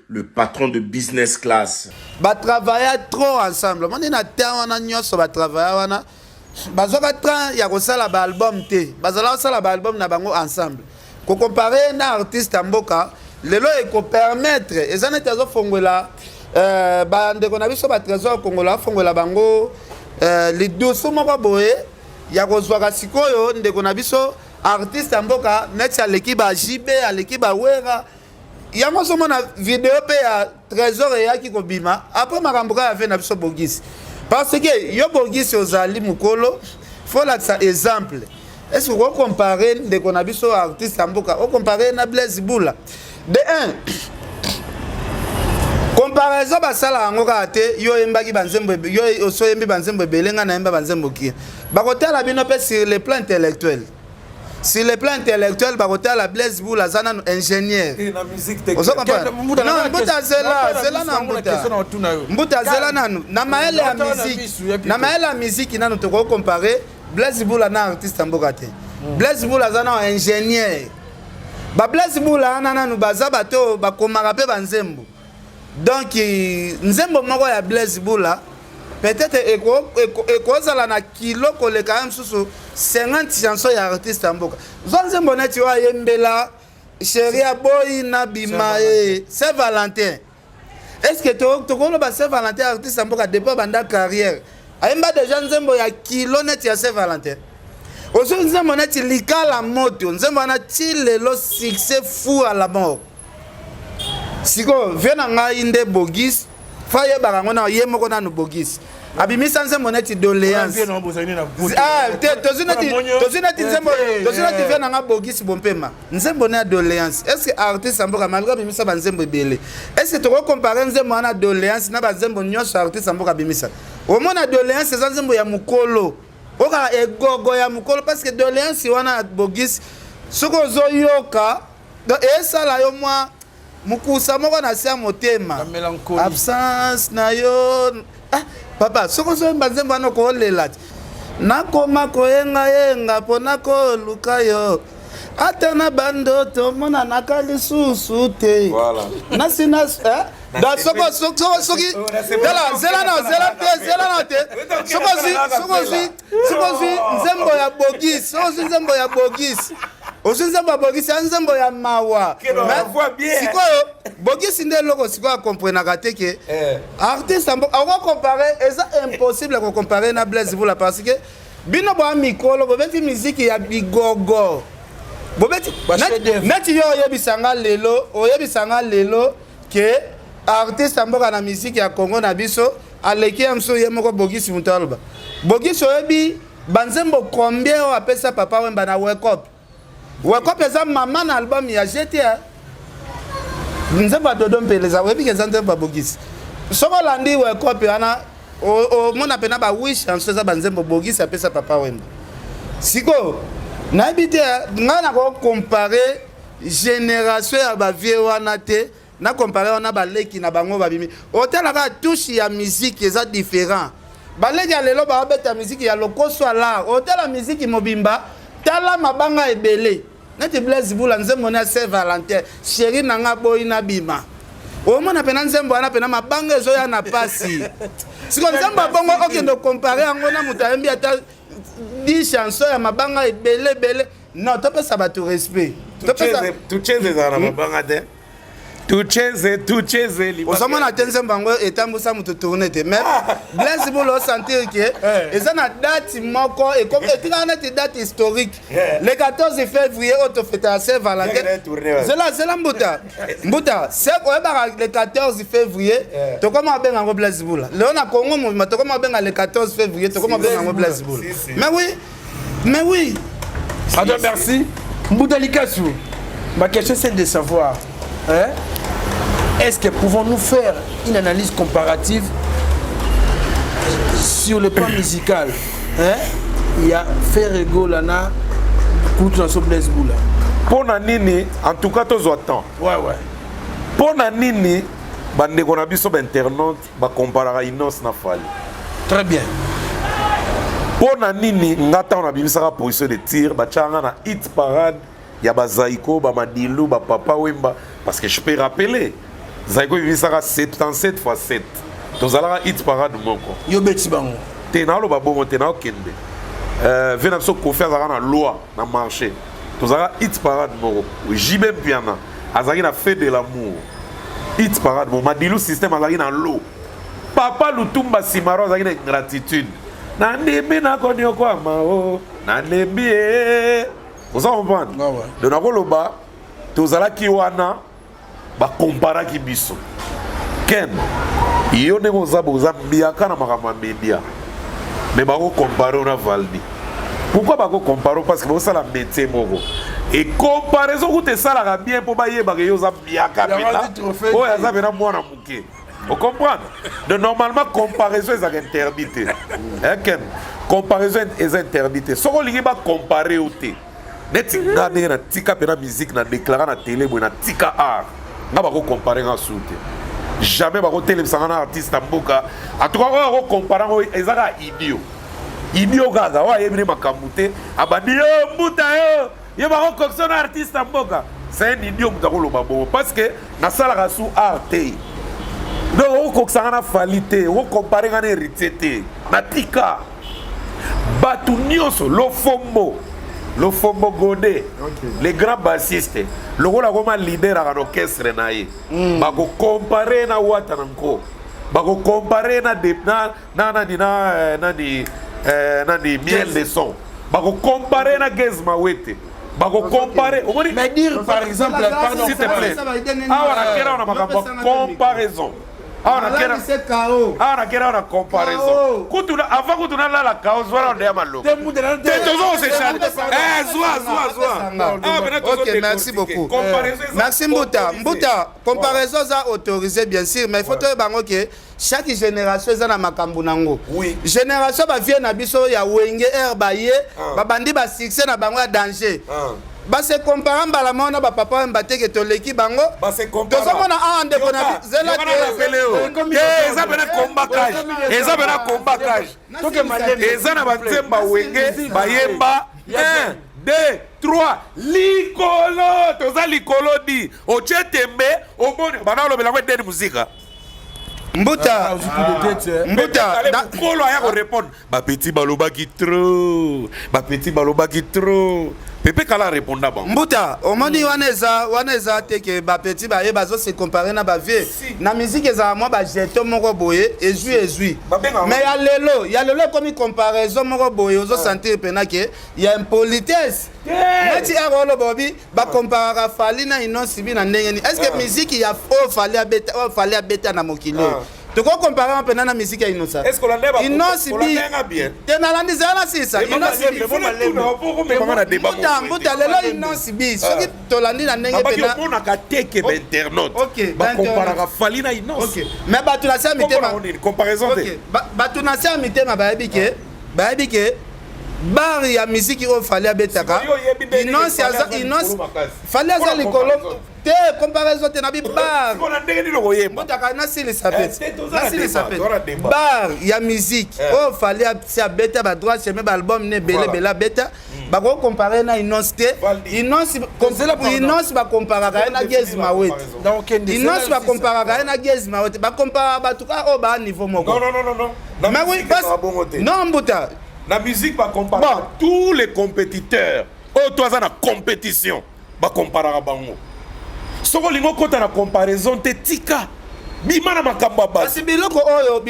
le patron de business class. Ba travailla trop ensemble. Omoni na temps wana nyonso ba travailla wana bazwaka temps ya kosala ba album te. Bazala kosala ba album na bango ensemble. Ko comparer na artiste ya mboka lelo eko permettre eza neti azofongwela euh, bandeko na biso ba trésor congolais afongola bango euh, lidusu moko boye ya kozwaka sikoyo ndeko na biso artiste ya mboka neti aleki ba JB aleki ba Wera yango ozomona video mpe ya trésor eyaki kobima après makambo kaka ya ve na biso bogisi parce que yo bogisi ozali mokolo fo olakisa exemple est ce que okocompare ndeko na biso artiste ya mboka ocompare na blaise bula de 1 comparaison basala yango kaka te yo oyembaki banzembo yo osi oyembi banzembo ebele ngai nayemba banzembo kie bakotala bino mpe sur le plan intellectuel sur le plan intellectuel bakotala blaise boule aza nanu ingénieur eh, mbuta zela zela na mbuta mbuta zela nanu na mayele ya musique na mayele ya musique nanu tokoki compare blaise boule na artiste ya mboka te hmm. blaise boule aza nanu ingénieur ba blaise boule wana nanu baza bato oyo bakomaka mpe banzembo donc nzembo moko ya blaise bula peut-être ekozala na kilo koleka ya mosusu 50 chanson ya artiste ya mboka zwa nzembo neti oyo ayembela sheri aboyi na bima ye saint valentin est ce que tokoloba saint valentin artiste ya mboka depuis abanda carrière ayemba deja nzembo ya kilo neti ya saint valentin ozwi nzembo neti likala moto nzembo wana ti lelo succès fou à la mort sikoyo vie na ngai nde bogis fa ayebaka yango na ye moko nanu bogis abimisa nzembo neti doléance ah, te tozwi neti nzembo tozwi neti vie na nga bogis bompema nzembo ne ya doléance est ce que artiste ya mboka malgré abimisa banzembo ebele est ce que tokocompare nzembo wana doléance na banzembo nyonso artiste ya mboka abimisa omona doléance eza nzembo ya mokolo okaka egogo ya mokolo parce que doléance wana bogis soki ozoyoka Donc esala yo mwa mukusa moko na se ya motema absence na yo ah, papa soki ozoyemba nzembo wana okolela te nakoma koyengayenga mpo nakoluka yo ata na bandoto omonanaka lisusu te nasi na eh? donc soko soko soki tala zela na zela te zela na te soko ozwi soko ozwi soko ozwi nzembo ya bogis soko ozwi nzembo ya bogis ozwi nzembo ya bogisi ya nzembo ya mawa sikoyo bogisi nde eloko sikoyo akomprenaka te ke eh. artiste akokompare eza impossible kokompare na blaise bula parce que bino boya mikolo bobeti miziki ya bigogo bobeti neti yo oyebisa nga lelo oyebisa nga lelo ke artiste ya mboka na miziki ya congo na biso aleki ya mosusu ye moko bogisi moto aloba bogisi oyebi Banzembo combien oyo apesa Papa Wemba na Wake Up? Wake Up eza mama na album ya GTA. Nzembo ya Dodo Mpele eza oyebi ke eza nzembo ya Bogisi. Soki olandi Wake Up wana omona pena ba wish chanson eza banzembo Bogisi apesa Papa Wemba. Sikoyo nayebi te ngai nako comparer génération ya ba vieux wana te. Na compare wana baleki na bango babimi, otala kaka touche ya musique eza différent. Baleki ya lelo baobeta musique ya lokoso alar, otala musique mobimba, tala mabanga ebele neti Blaise Bula, nzembo na Saint Valentin, chéri na nga boyi na bima, omona mpena nzembo wana mpena mabanga ezoya na pasi. Siko nzembo ya bongo, okende okompare yango na moto ayembi ata 10 chanson ya mabanga ebele ebele. Non, topesa bato respect. Tucheze ezala na mabanga te. Tucheze, tucheze. Ozomona te, nzembo yango etambusa moto tourne te. Mais Blaise Bula, osentir ke eza na date moko etikaka neti date historique, le 14 février oyo tofetaka Saint Valentin. Zela, zela, mbuta, mbuta, se oyebaka le 14 février tokoma abenga yango Blaise Bula. Lelo na Congo mobima tokoma abenga le 14 février, tokoma abenga yango Blaise Bula. Mais oui, mais oui. Attends, merci. Mbuta Likasu, ma question, c'est de savoir, hein, est-ce que pouvons-nous faire une analyse comparative sur le plan musical, hein? Il y a Ferre Gola na kulutu na so Blaise Bula. Mpo na nini? En tout cas tozwa temps. Ouais. Mpo na nini bandeko na biso bainternaute bakomparaka Innoss na Fally? Très bien. Mpo na nini nga ntango nabimisaka position de tir, batiaka nga na hit parade ya bazaiko, bamadilu, bapapa Wemba? Parce que je peux rappeler, Zaiko ebimisaka 77 fois 7, tozalaka hit parade moko. Yo beti bango. Te, naoloba bongo te, naokende ve na biso Kofi azalaka na loi na marché, tozalaka hit parade moko. JB Mpiana azalaki na fait de l'amour, hit parade moko. Madilu Système azalaki na lo papa Lutumba Simaro azalaki na ingratitude, nandimi nakoniokwama o nalembi ye. Oza comprendre? Ah ouais. Donc nakoloba tozalaki wana, bakomparaki biso. Ken, yo ndenge oza boye, oza mbiaka na makambo ya media, mais bakocompare na Valdi. Pourquoi bakocompare? Parce que bosala métier moko e comparaison kuta esalaka bien mpo bayebaka yo oza mbiaka mpena, oyo aza mpena mwana moke. Ocomprendre? Donc normalement comparaison ezalaka interdit te. Ken, comparaison eza interdit te. Soki olingi bacompare yo te, neti nga ndenge natika mpena musique, na déclara na télé boye, natika art, nga bakocompare nga su te, jamais bakotelemisa nga na artiste ya mboka. En tout cas oyo akocompare yango eza kaka idiot, idiot kaka oyo ayebi ne makambo te. Abandi yo mbuta, yo yo bakokokisa na artiste ya mboka, c'est un idiot moto akoloba bongo, parce que nasalaka su art te. Donc okokokisa nga na Fally te, okocompare nga na Héritier te. Natika bato nyonso. Lofombo, Lofombo Gode, le grand bassiste, lokola akoma leader aka na orchestre na ye, bakocompare na Wata na nko, bakocompare na nani, na nani, nani, Miel de Son, bakocompare na Gaz Mawete, bakocompare, omoni. Mais dire par exemple, pardon. S'il te plaît, awa nakera na makambo ya comparaison, awa nakera, awa nakera na comparaison. Kutu avant kutu nalala kao, zwa na ya maloba te, tozo kosechange. Zwa, zwa, zwa. Awa pena tozo Ok, merci décortiquer. beaucoup. Comparaison eza Merci mbuta. autorisé. Mbuta, comparaison eza autorisé bien sûr, mais il faut toyeba yango ke chaque génération eza na makambo nango. Génération bavieux na biso ya Wenge, air baye babandi basuccès na bango ya danger, base compara mbala moko na bapapa oyo bateke toleki bango. Base compara. Tozomona awa ndeko na zela. Yoka na rapele oyo. Te, eza pena combat cage, eza pena combat cage. Eza na banzemba Wenge bayemba 1 2 3, likolo toza likolo di otie tembe, omoni bana olobela yango edeni muzika. Mbuta, mbuta. Mokolo aya korépondre, bapeti balobaki trop, bapeti balobaki trop, Pepe Kala réponda bango. Mbuta, omoni wana eza, wana eza te ke bapeti baye bazose compare na bavieux. Na musique ezala mwa bajeton moko boye, ezwi ezwi. Babenga Mais ya lelo, ya lelo ekomi comparaison moko boye, ozosentir mpena ke ya impolitesse, neti ere oloba obi bakomparaka Fally na Innoss'B na ndenge nini? Est ce que musique ya oyo Fally abeta, oyo Fally abeta na mokili oyo, tokokompare mpena na musique ya Innoss'B? Est-ce que olanda Innoss'B olanda bien? Te, nalandi, zela na sisa. Omemanga na débat. Mbuta, mbuta, lelo Innoss'B, soki tolandi na ndenge babaki mpena omonaka te ke bainternaute bakomparaka Fally na Innoss. Ok, mais bato na se ya mitema Comparaison te. Ok, bato na se ya mitema bayebi ke, bayebi ke. Bar ya miziki oyo Fally abetaka, Innoss aza Innoss, Fally aza likolo te, comparaison te na bi bar. Mbutaka nasilisa pe, nasilisa pe. Bar ya musique oyo Fally asi abeta ba droit chemin, ba album ne ebele ebele abeta, bakoki comparer na Innoss te. Innoss, Innoss bakomparaka ye na Gaz Mawete. Innoss bakomparaka ye na Gaz Mawete. Bakomparaka bato kaka oyo baa niveau moko. Non, non, non, non. Na Mais oui, musique, ezalaka bongo te. Non, Mbuta. Na musique, bakomparaka Bon. tous les compétiteurs oyo to aza na compétition, bakomparaka bango. Soki olingi okɔta na comparaison te, tika, bima na makambo ya bato. Kasi biloko oyo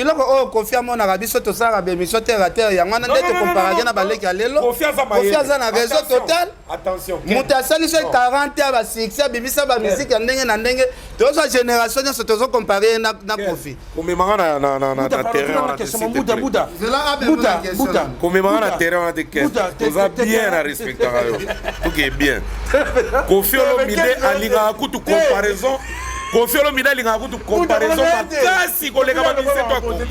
Kofi amonaka, biso tosalaka bémission terre à terre, yango wana nde tokomparake na baleki ya lelo. Kofi aza mayele. Kofi aza na raison Attention. totale. Attention. Moto asali so 40 ya basuccès, abimisa bamusike ya ndenge na ndenge, tozwa génération nyonso, tozocompare ye na Kofi. Komemanga na terrain wana te, s'il te plaît. Buta. Zela abe Buta, mona question. Buta. Komemanga na terrain wana te, Ken. Toza bien, na respectaka yo, toke bien. Kofi Olomide alingaka kutu comparaison. Kofi Olomide alingaka kutu comparaison makasi koleka bamiseto ya Kongo.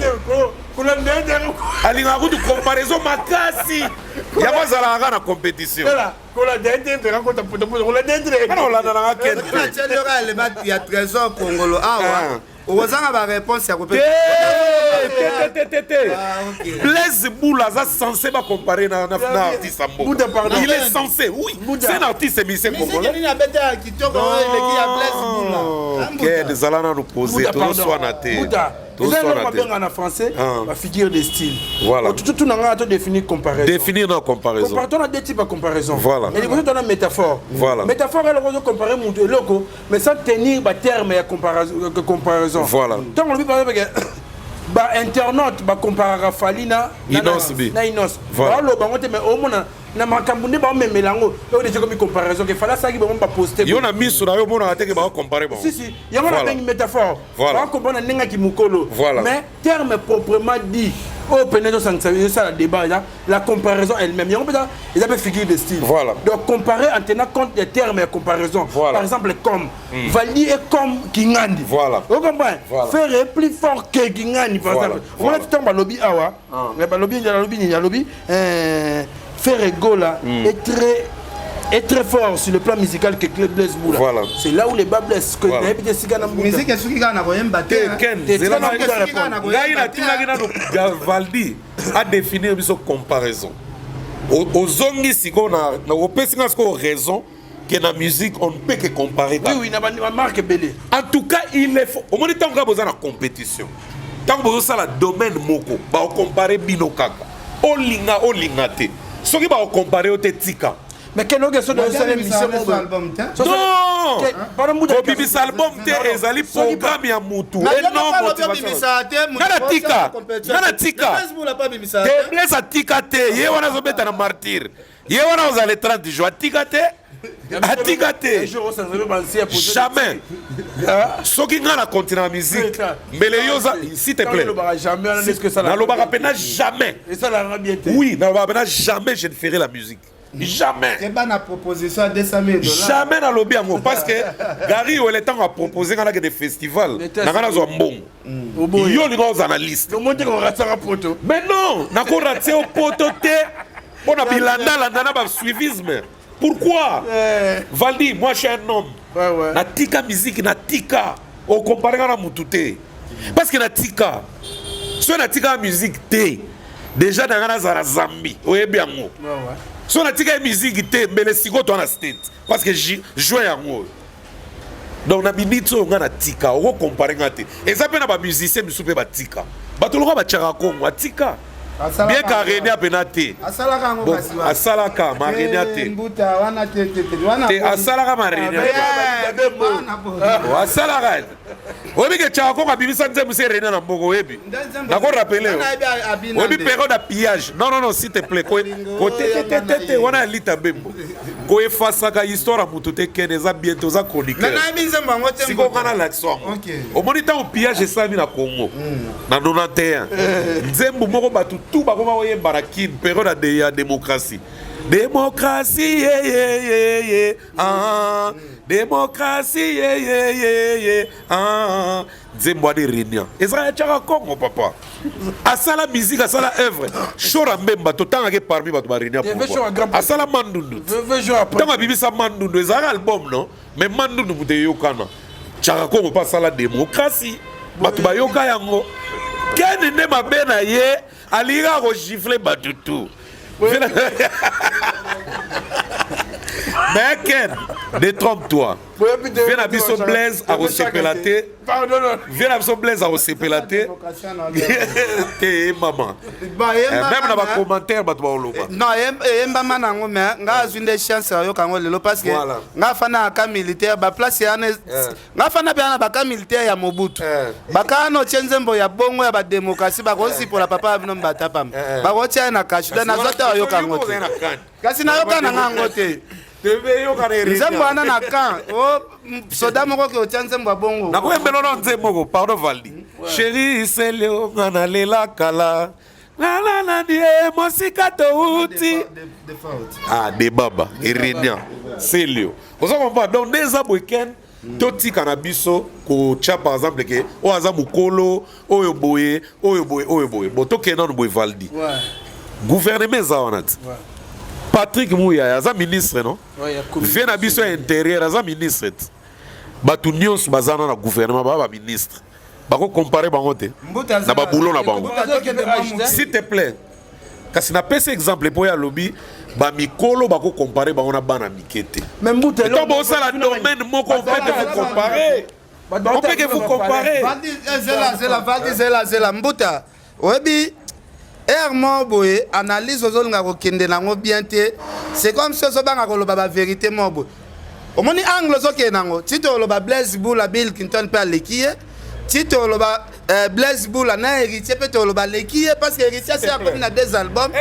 Alingaka kutu comparaison makasi, yango azalaka kaka na compétition. Kana kolanda nanga Ken te. Natielioka elema ya Trésor Kongolo awa, okozanga baréponse ya kopesa. Te, te, te, te. Blaise Boula aza censé bacomparer na artiste ya mboka. Bouddha, pardon. Il est censé, oui. Bouddha. C'est un artiste musicien Musique congolais. nini abeta ya kitoko oyo eleki ya Blaise Bula? Ken, ezala nanu posé, tozoswana te. Buta, eza eloko Tozoswana te. babenga na français Ah. bafigure de style. Voilà. Tutu na ngai, todéfinir comparaison. Définir na comparaison. Compare, tona deux types ya comparaison. Voilà. Et liboso tona métaphore. Voilà. Métaphore, eloko ozocompare moto eloko, mais sans tenir baterme ya comparaison. Voilà. Ntango olobi par exemple ke bainternaute bacomparaka Fally na Innoss B. na Innoss, Voilà. baloba yango te, mais omona na makambo nde baomemela yango oyo déjà komi comparaison ke Fally asalaki bango baposte. Yo na miso na yo omonaka te ke bakocompare bango. Si, si, yango Voilà. nabengi métaphore. Voilà. Bakomprendre ndenge aki mokolo. Voilà. Mais terme proprement dit oyo pene ezosangisa, ezosala débat, eza la comparaison elle-même. Yango mpenza eza mpe figure de style. Voilà. Donc comparer en tenant compte des termes ya comparaison. Voilà. Par exemple, comme Valdi est comme Kingandi. Voilà. Ocomprendre? Voilà. Ferre est plus fort que Kingandi, par Voilà. exemple. Omona ntango balobi awa, balobi, alobi nini? Alobi Ferre Gola est très fort sur le plan musical que Claude Blaise Boula. Voilà. C'est là où le bât blesse. Que Voilà. nayebi te esika na Mbuta. Musique esuki kaka na koyemba te, Te, hein. Ken, Te, zela tika na na Mbuta. ngai natunaki nano Valdi adéfinir biso comparaison. Ozongi sikoyo opesi nga sikoyo raison ke na musique on ne peut que comparer. Oui, na bamarque ebele. En tout cas, il est faut omoni ntango kaka boza na compétition, ntango bozosala domaine moko, bakocompare bino kaka, olinga olinga te. Soki bakocompare yo te, tika. Mais ken oke so osala émission moko. Album te. Non, Pardon, Mbuta. kobimisa album te ezali programme ya mutu et non motivation. Nga na tika, nga na tika te. Blaise atika te, ye wana azobeta na Martyr, ye wana ozala le 30 juin, atika te, atika te. Jamais. Soki nga na continue na musique, mbele yo oza, s'il te plaît. Nalobaka mpena jamais. Esalaka bien te. Oui, nalobaka mpena jamais je ne ferai la musique, jamais. Keba na proposition ya 200 000 $. Jamais nalobi yango, parce que Gary Wele, ntango apropose nga nakende festival, na nga nazwa mbongo, yo olinga ozala na liste. Omoni te koratisaka poto. Mais non, nakoratie yo poto te mpo na bilandalanda na basuivisme. Pourquoi? Valdi, moi je suis un homme. Natika musique, natika. Okompare nga na mutu te, parce que natika. Soki natika musique te, déjà na nga nazala Zambi, oyebi yango. Soki natika ye musique te, mbele sikoyo toa na state, parce que juin yango oyo. Donc na minute oyo nga natika, okocompare nga te. Eza mpe na bamusicien misusu mpe batika, bato lokola batiaka Kongo atika, bien ka Rene apena te. Asalaka yango. Bon, kasi wana. Asalaka ma Rene te. Mbuta wana te, te, te wana. Te, asalaka ma Rene. Wana. Asalaka. Oyebi ke Tiaka Kongo abimisa nzembo se Rene na mboka, oyebi? Nakorapele yo. Oyebi période ya pillage? Non, non, non, s'il te plaît, kotetetete wana ya lita bembo, koefasaka histoire ya motu te. Kene eza bien te, oza chroniqueur. Nayebi nzembo yango te. Sikoyo nga nalakisa yango. Omoni ntango pillage esalami na Congo na 91, nzembo moko bato tu bakoma koyemba na Kine, période ya démocratie. Démocratie ye ye ye ye ah démocratie ye ye ye ye ah nzembo wana erenia ezalaka ya Chaka Congo papa asala musique asala œuvre Shora Mbemba totangaki parmi bato barenia asala mandundu ntango abimisa mandundu ezalaka album non mais mandundu moto eyokana Chaka Congo mpe asala démocratie bato bayoka yango Ken nde mabe na ye alingi kaka kogifle bato tu. Mais Ken, détrompe-toi. Viens na biso Blaise akosepela te. Viens na biso Blaise akosepela te. Te mama. Même na ba commentaire bato baoloba. Non, eyembama nango mais nga azwi nde chance ayoka yango lelo parce que nga afanda na camp militaire ba place yana nga fanda mpe na baka militaire ya Mobutu eh. baka wana otie nzembo ya bongo ya bademokrasi bakosipola eh. papa ya bino mbata pamba eh. bakotia ye na kashu da nazwa te ayoka yango te kasi nayoka na nga yango te nzembo wana na camp o soda moko ke otia nzembo ya bongo nakoyembela na nzembo moko pardon valdi chéri selio nga nalela kala nalalandi ye mosika touti ah debaba erenia selio oza comprendre donc nde eza boye ken totika na biso kotya par exemple ke oyo aza mokolo oyo boye oyo boye oyo boye bo tokende nano boye valdi gouvernement eza wana ti Patrick Muyaya aza ministre non vie na biso ya intérieur aza ministre ti bato nyonso baza na gouvernement baa baministre bakocompare bango te na babulo na bango s'il te plaît kasi napesi exemple mpo ye alobi bamikolo bakocompare bango na bana mike te ntango bosala domaine moko on peut vous comparer on peut que vous comparer zela zela valdi zela zela mbuta oyebi heure moko boye analyse ozolinga kokende nango bien te c'est comme si ozobanga koloba baverité moko boye omoni angle ozokende nango ti toloba Blaise Bula Bill Clinton mpe aleki ye ti toloba eh, Blaise Bula na Héritier mpe toloba aleki ye parce que Héritier asi akomi na deux albums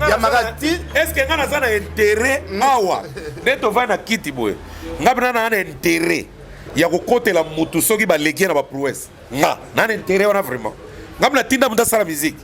ya makasi. Est ce que nga naza na intérêt awa nde tovandi na kiti boye nga mpena naa na intérêt ya kokotela motu soki baleki ye na baprouesse nga naa na intérêt wana vraiment nga mpe natinda moto asala musique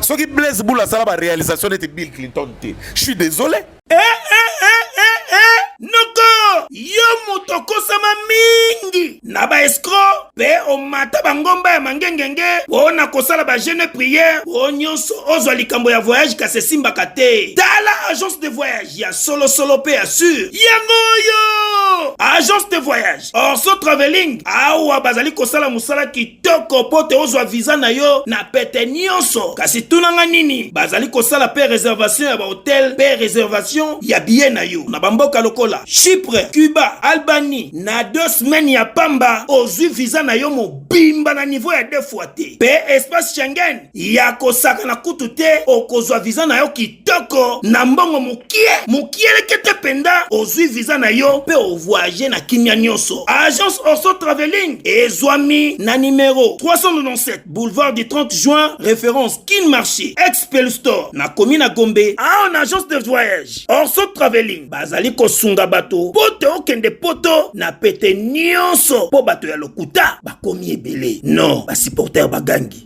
soki Blaise Bula asala baréalisation neti Bill Clinton te je suis désolé. Eh, eh, eh, eh, eh. Noko, yo moto okosama mingi na ba escroc mpe omata bangomba ya mangengenge mpo na kosala ba jeune prière mpo nyonso ozwa likambo ya voyage kasi esimbaka te. Tala agence de voyage ya solosolo mpe ya sur yango oyo agence de voyage Orso Travelling. Awa bazali kosala mosala kitoko mpo te ozwa visa na yo na pete nyonso. Kasi tuna nga nini, bazali kosala mpe reservation ya ba hotel mpe reservation ya billet na yo na bamboka lokola Chypre, Cuba, Albanie. Na deux semaines ya pamba ozwi visa na yo mobimba na niveau ya deux fois te mpe espace Schengen ya kosakana kutu te, okozwa visa na yo kitoko na mbongo mokie mokielekete mpenza. Ozwi visa na yo mpe ovoyage na kimia nyonso. Agence Orso Travelling ezwami na numero 397 boulevard du 30 juin, référence Kin Marché, ex Store na commune na Gombe. Awa na agence de voyage Orso Travelling bazali kosunga bato mpo te okende poto na pete nyonso, mpo bato ya lokuta bakomi ebele. Non, basupporter bagangi.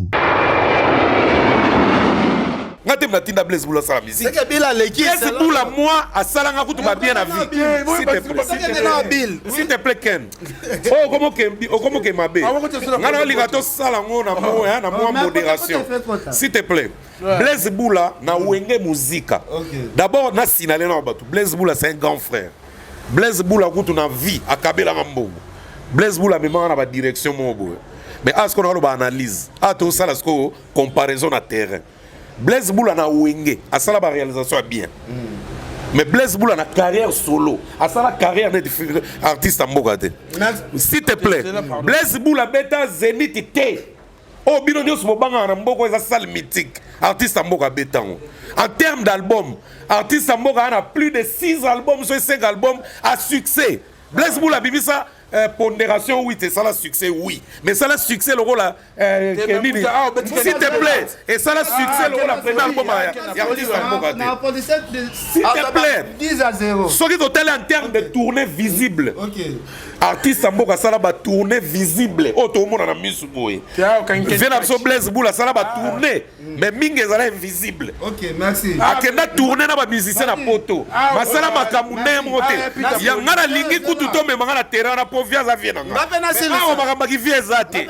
Nga te natinda Blaise Bula asala musique. Seke Bill aleki. Blaise Bula moi asala nga kutu ba bien na vie. S'il te plaît. S'il te plaît Ken. Oh okomo ke okomo ke mabe. Nga na linga to sala ngo na mo na mwa modération. S'il te plaît. Blaise Bula na Wenge Musica. D'abord na signaler na bato. Blaise Bula c'est un grand frère. Blaise Bula kutu na vie akabelanga mbongo. Blaise Bula amemaka na ba direction moko boye. Mais awa sikoyo nakoloba analyse. Awa tosala sikoyo comparaison na terrain. Blaise Bula na Wenge asala ba réalisation ya bien. Mais Blaise Bula na carrière solo asala carrière neti artiste ya mboka te. S'il te plaît. Blaise Bula beta Zenith te. Oyo bino nyonso bobangaka na mboka eza salle mythique. Artiste ya mboka abeta yango. En termes d'album, artiste ya mboka ana plus de 6 albums, soit 5 albums à succès. Blaise Bula abimisa Pondération 8 esala succès, oui, mais esala succès lokola nini? S'il te plaît, esala succès lokola premier album ya artiste ya mboka te, s'il te plaît. 10 à 0. Soki totali en terme de tournée visible, artiste ya mboka asala batournée visible oyo toomona na misu boye. Vie na biso Blaise Bula asala batournée, mais mingi ezala invisible. Ok, merci. Akenda tournée na bamusicien na poto, basala makambo ndenge moko te. Ya nga nalingi kutu tomema nga na terrain wana po vie aza vie na nga. Awa makambo aki vie eza te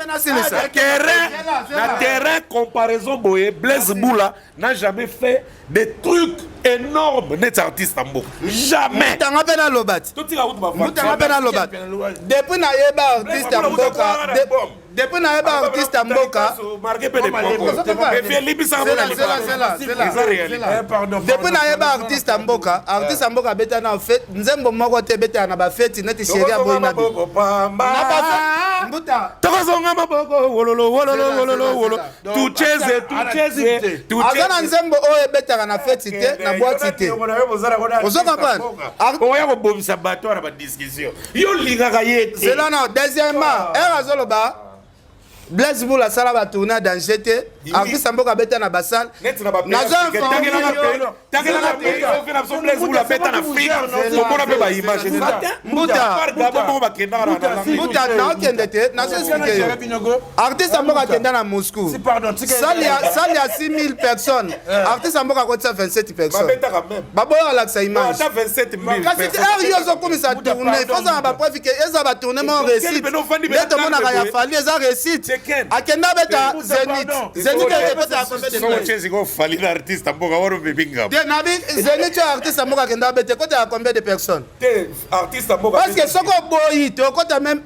terrain na terrain. Comparaison boye, Blaise Bula n'a jamais fait des trucs énormes neti artiste ya mboka, jamais. Mutanga mpe naloba ti. Totika kutu. Mutanga mpe naloba, depuis nayeba artiste ya mboka, depuis nayeba artiste ya mboka, depuis nayeba artiste ya mboka, artiste ya mboka abeta na nzembo moko te ebetaka na bafeti neti Chéri aboyi na mbuta. Tokozonga maboko wololo wololo wololo wolo, tucheze tucheze. Aza na nzembo oyo ebetaka na feti te, na boîte te, ozo comprendre? Oya kobomisa bato wana badiscussion, yo olingaka ye te. Zela na deuxièmement, ere azoloba Blaise Bula asala batournée danger te, artiste mboka abeta na basale. Nazo informe abeta na Afrique, omona mpe baimage. Mbuta, mbuta, naokende te, nazo expliquer yo. Artiste mboka akenda na Moscou, salle ya 6000 personnes, artiste mboka akotisa 27 personnes, baboya alakisa image. Kasi ere yo ozokomisa tournée, fozala bapreuve ke eza batournée mo réussite. Nde tomonaka ya Fally eza réussite, akenda abeta Zénith. Zénith ebetaka combien de places? Fally na artiste mboka wana obebi ngabo. Te, nabi Zénith oyo artiste mboka akenda abete ekotaka combien de personnes? Te, artiste mboka. Parce que soki oboyi, tokota même,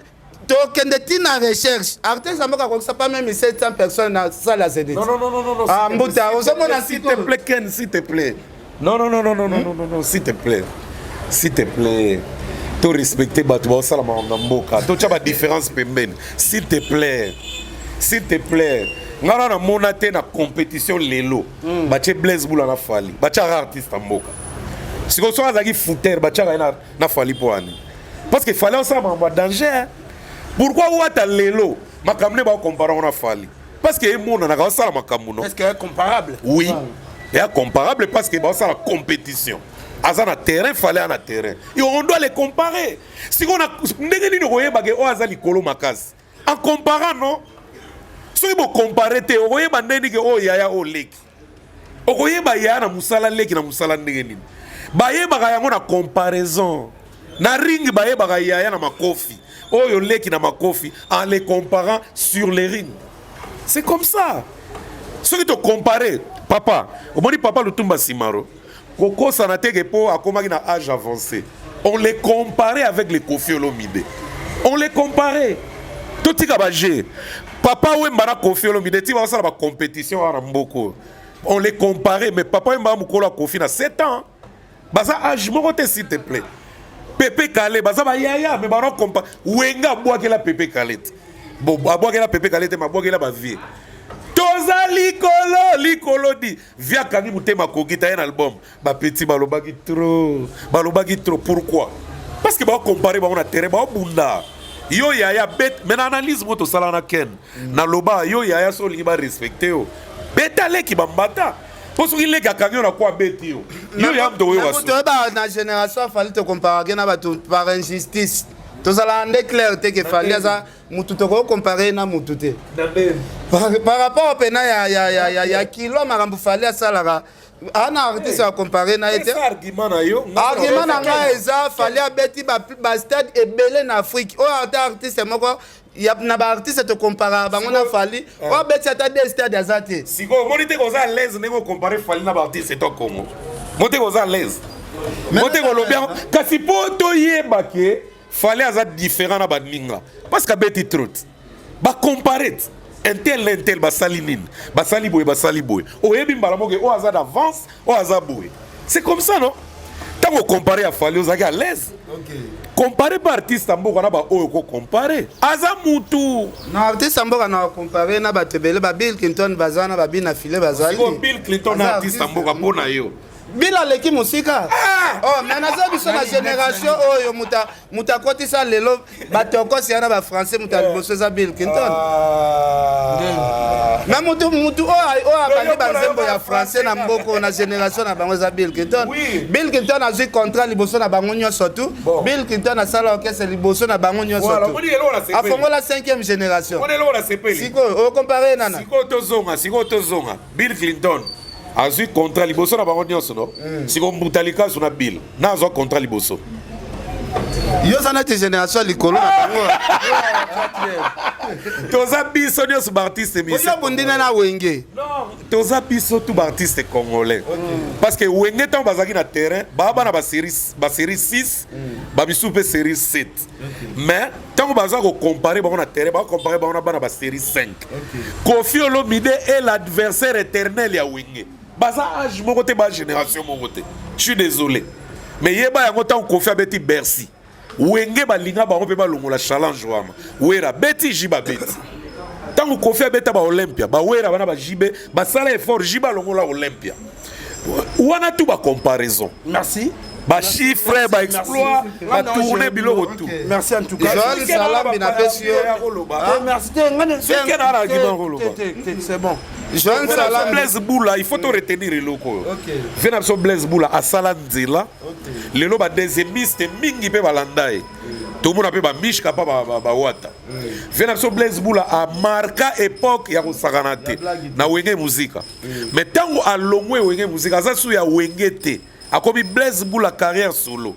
tokende ntina recherche. Artiste mboka akokisa pas même 700 personnes na salle ya Zénith. Non, non, non, non, non. Ah, mbuta, ozomona? S'il te plaît, Ken, s'il te plaît. Non, non, non, non, non, non, non, non, s'il te plaît, s'il te plaît, to respecter bato baosala makambo na mboka, totya badifférence pembeni, s'il te plaît, s'il te plaît. Nga na namona te na compétition lelo batie Blaise Bula na Fally. Batiaka artiste ya mboka sikoyo soki azalaki fouter, batiaka ye na Fally mpo wani, parce que Fally osala makambo ya danger. Pourquoi wata lelo makambo nde bakompara ngo na Fally? Parce que emonanaka osala makambo, non? Est-ce que est comparable? Oui, eya comparable, parce que baosala compétition, aza na terrain, Fally aza na terrain, et on doit les comparer. Sikoyo ndenge nini okoyebake oyo aza likolo makasi? En comparant, non? Soki bocompare te, okoyeba ndenge nini ke oyo yaya, oyo leki? Okoyeba yaya na mosala, leki na mosala ndenge nini? Bayebaka yango na comparaison. Na ring bayebaka yaya na makofi, oyo leki na makofi, en les comparant sur les rings. C'est comme ça. Soki tocompare papa, omoni papa Lutumba Simaro, kokosana teke mpo akomaki na âge avancé, on les comparait avec les Koffi Olomide, on les comparait. Totika baje papa Wemba na Koffi Olomide ti bakosala bacompétition wana na mboka, on les comparait. Mais papa Wemba mokolo ya Koffi na 7 ans, baza âge moko te, s'il te plaît. Pepe Kale, baza bayaya, mais bana compa Wenga abwakela Pepe Kale te. Bon, abwakela Pepe Kale te, ma abwakela bavie. Toza likolo likolo di vi akangi motema akoki ta ye na album. Bapeti balobaki trop, balobaki trop. Pourquoi? Parce que bakompare bango na terrain, baobunda. Yo yaya bet, mais na analyse mo tosala na Ken, naloba yo yaya, so olingi barespecte yo, beta leki bambata, mpo soki leki akangi yo na ko abeti yo, yo ya moto oyoka. Toyeba na génération Fally, tokomparake na bato par injustice. Tozalaka nde clair te ke Fally aza mutu, tokokompare na mutu te par rapport pena ya kilo makambo Fally asalaka. Ana artiste ya compare na ye te. Argument na yo. Argument na ngai eza Fally abeti bastade ebele na Afrique oyo ata artiste moko na baartiste tokomparaka bango na Fally oyo abeti ata de stade aza te. Sikoyo omoni te koza à l'aise ndenge okompare Fally na baartiste to Congo mo te, koza à l'aise mo te kolobi yango. Kasi mpo toyeba ke Fally aza différent na baninga, parce que abeti trop, bacompare te intel na intel, basali nini, basali boye, basali boye, oyebi mbala moko oyo aza d'avance, oyo aza boye. C'est comme ça, non? Ntango ocompare ya Fally, ozalaki à l'aise. Compare mpe artiste ya mboka na baoyo kocompare aza mutu. Na artiste ya mboka na compare na bato ebele, ba Bill Clinton baza na babina file bazali. Bill Clinton na artiste ya mboka mpo na yo. Bill aleki mosika. Ah! Oh, mais naza biso na génération oyo muta muta akotisa lelo batokos ya na ba français muta eh. liboso eza Bill Clinton. Ah. Mais mutu mutu oyo oyo abandi banzembo ya français na mboko na génération na bango eza Bill Clinton. Bill Clinton azwi contrat liboso na bango nyonso tout. Bill Clinton asala orchestre liboso na bango nyonso tout. Afongola 5e génération. Sikoyo okompare nana. Sikoyo tozonga, sikoyo tozonga. Bill Clinton azwi contrat liboso na bango nyonso no mm. siko mbuta likasu na bill na azwa contrat liboso yo oza neti génération likolo na bango toza biso nyonso baartiste misobundina na wenge toza biso tu baartiste congolais parce que wenge ntango bazalaki na terrain baa bana basérie 6 bamisusu mpe série 7 mais ntango baza kocompare bango na terrain bakocompare bango na bana ba série 5 Koffi Olomide est l'adversaire éternel ya Wenge baza age moko te ba génération moko te je suis désolé mais yeba yango ntango Koffi abeti Bercy Wenge balinga bango mpe balongola challenge wana Wera beti JB abeti ntango Koffi abeta ba Olympia ba Wera wana ba JB basala effort JB alongola Olympia wana tout ba comparaison merci ba chiffre ba exploit ba tourner biloko tout merci en tout cas Joël Salambi na pesi yo ah, merci te ngane c'est na argument koloba c'est bon Joël Salambi Blaise Boula il faut to retenir eloko oyo ve na biso Blaise Boula asala nzela lelo ba deuxièmiste mingi pe balanda ye tomona pe ba mishka pa ba wata ve na biso Blaise Boula a marqua époque ya kosakana te na Wenge Musica mais ntango alongwe Wenge Musica aza su ya Wenge te akomi Blaise Bula carrière solo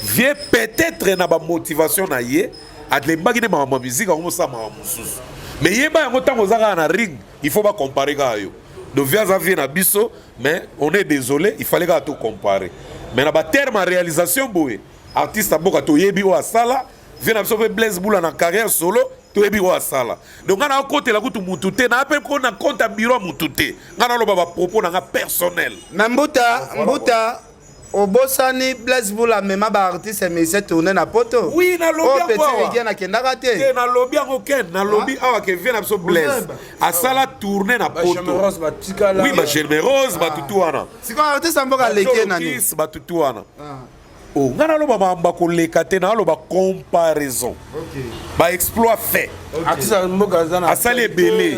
vie peut-être na ba motivation na ye alembaki nde makambo ya musique yango mosala makambo mosusu mais yeba yango ntango oza kaka na ring il faut bacompare kaka yo donc vie aza vie na biso mais on est désolé il fallait kaka tocompare mais na baterme ya réalisation boye artiste ya mboka toyebi oyo asala vie na biso mpe Blaise Bula na carrière solo toyebi oyo asala donc ngai nakotela kutu mutu te naa mpe na compte ya bureau ya mutu te ngai naloba bapropos na ngai personnel na mbuta mbuta obosani Blaise Bula amema ba artiste musicien tourne na poto oui nalobi yango awa petit akendaka te te nalobi yango ken nalobi ah. awa ke vie na biso Blaise asala tourne na poto oui ba Germain Rose ah. batutu wana sikoyo artiste ya mboka aleki nani batutu wana ah. Oh, nga naloba makambo ya koleka te naloba comparaison okay. ba exploit fait okay. asali ebele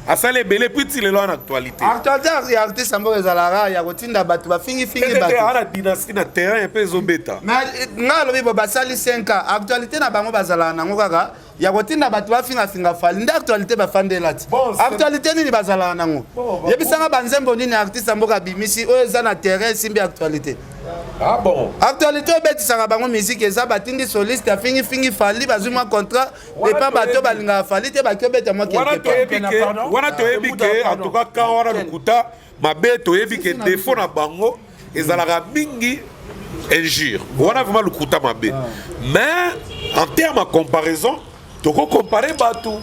asali ebele puis ti lelo wana actualité actualité ya artiste ya mboka ezalaka ya kotinda bato bafingifingi bato dynastie na terrain mpe ezobeta mais nga alobi bo basali 5 ans actualité na bango bazalaka nango kaka ya kotinda bato bafingafinga fali nde actualité bafandela ti actualité nini bazalaka nango yebisanga banzembo nini artiste ya mboka abimisi oyo eza na terrain esimbi actualité Ah bon? Actualité obetisaka bango musique eza batindi soliste afingifingi fali bazwi mwa contrat epa bato balingaka fali te baki obeta mwa wana toyebi ke en tout cas kan wana lokuta mabe toyebi ke défaut na bango ezalaka mingi injure wana vraiment lokuta mabe ah. mais en terme ya comparaison tokocompare bato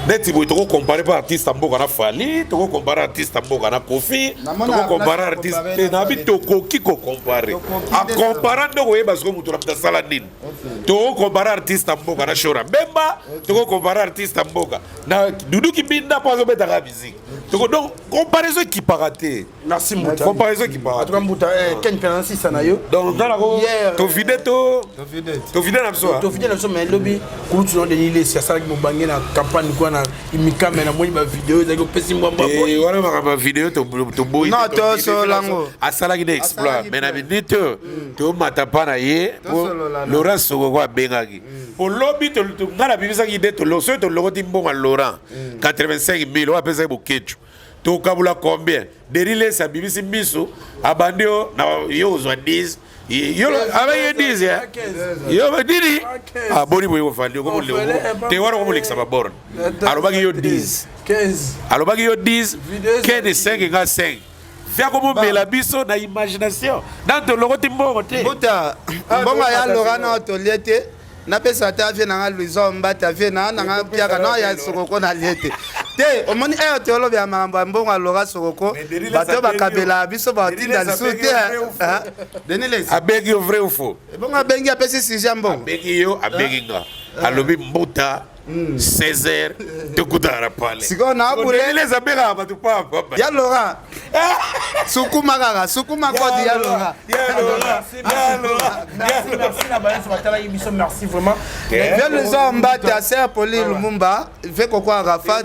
neti boye tokocompare mpe artiste ya mboka na fali tokocompare artiste ya mboka na kofi tokocompare artiste te nabi tokoki kocompare acompara nde okoyeba sikoyo moto na moto asala nini tokocompare artiste ya mboka na shora mbemba tokocompare artiste ya mboka na dudu kibinda mpo azobetaka musique donc comparaison ekipaka te Merci Mbuta. Comparaison qui parle. En tout cas Mbuta, eh, Ken Pena sisa na yo. Donc dans la hier to vide to to vide na biso. To vide na biso mais lobi kulutu na Denis Lessi asalaki mobange na campagne quoi na imikame na moni ba vidéo ezalaki opesi mbwa mbwa. Eh wana makambo ya vidéo to to boyi. Non to solango. Asalaki na exploit mais na minute to mata pa na ye Laurent Sokoko abengaki. Po lobi to nga na bimisaki idée to loso to lokoti mbongo Laurent 85 000 oyo apesaki Boketshu. Tokabula combien? Denis Lessi abimisi miso abandi yo na yo ozwa 10 yo abe ye 10 ya yo nini aboni boye ofandi te wana okomolekisa baborne alobaki yo 10 alobaki yo 10 kende 5 nga 5 via komomela biso na imagination na tolokoti mbongo te mbuta mbongo ya lorana oyo tolie te napesa ata vie nanga luison mbata vie na nanga piaka na ya sokoko na lie te te omoni ere tolobela makambo ya mbongo ya lora sokoko bato bakabela biso batinda lisusu te denis abengi yo vrai ou faux ebongo abengi apesi sujet ya mbongo abengi yo abengi nga alobi mbuta 16 heures tokutana na pale sikoyo naabuleleza abengaka bato papa ya lora Sukuma kaka, sukuma kodi ya Laura. Merci, merci na bayanso batalaki biso, merci vraiment. Vieux Luzo Mbata, Sœur Pauline Lumumba, Vieux Koko Arafat,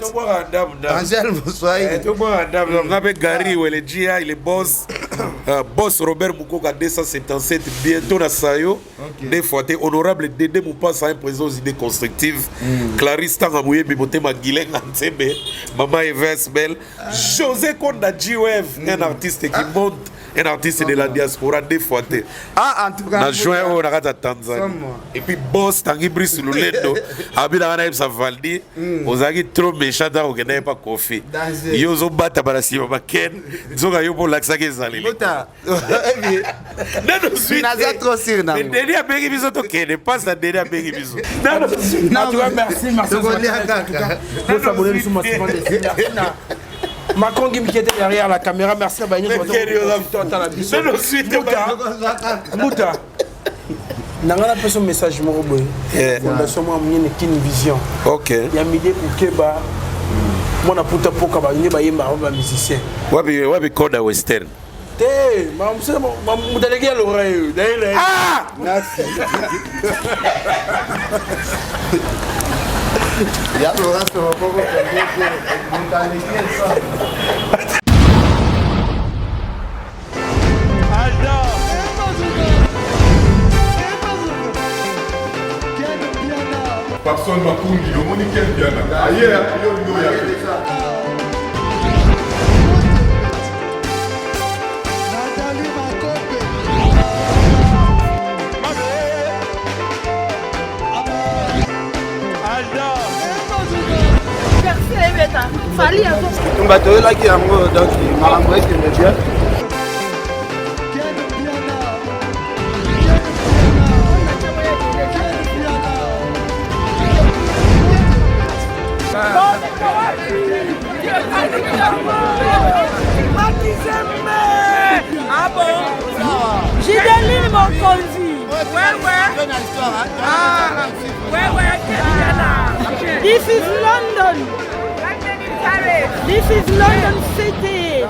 Angèle Moswahili. Nga mpe Gary Wele GI, le boss. Boss Robert Mukoka 277 bientôt na Sayo. Deux fois te honorable Dédé Mupasa, un président aux idées constructives. Clarisse Tanga Mouyembi Motema Guilenga Nzembe, Maman Evers Bell, José Konda G-Wave, un artiste qui monte, un artiste de la diaspora deux fois te. Ah, en tout cas, na juin oyo na kati ya Tanzanie. Et puis boss Tangi Brice Lulendo, abinaka na yebisa Valdi, ozalaki trop méchant ntango okendaki pa Kofi. Danger. Yo ozobata bala nsima baken, nzoka yo mpo olakisaki ezaleli. Mbuta, Nano zwi Naza te. trop sûr nango. Mais Denis abengi biso tokende, passe na Denis abengi biso. Nano zwi te. En tout cas, merci, merci. Tokolia En tout cas, kaka. vous abonnez biso massivement des Merci na Macron Gim qui était derrière la caméra, merci à Bayano. Mais quel est Nano zwi te. Mbuta, Mbuta. Nanga na peso message moko boye. Fondation mwa munene Kin Vision. Ok. Ya Mide Ukeba. Mwana puta poka ba nde bayemba ba musicien. Wapi wapi koda western. Te, moto aleki ya Laura yo. D'ailleurs, Ah! Merci. Ya Laura Sorokoko, Papson Makungi, omoni Ken Mpiana aye yo olingi oya te. Tumba toyelaki yango donc makambo ekende bien. Gideline Mokonzi. Ouais, ouais. Ah, ouais, ouais, This is London. This is London City.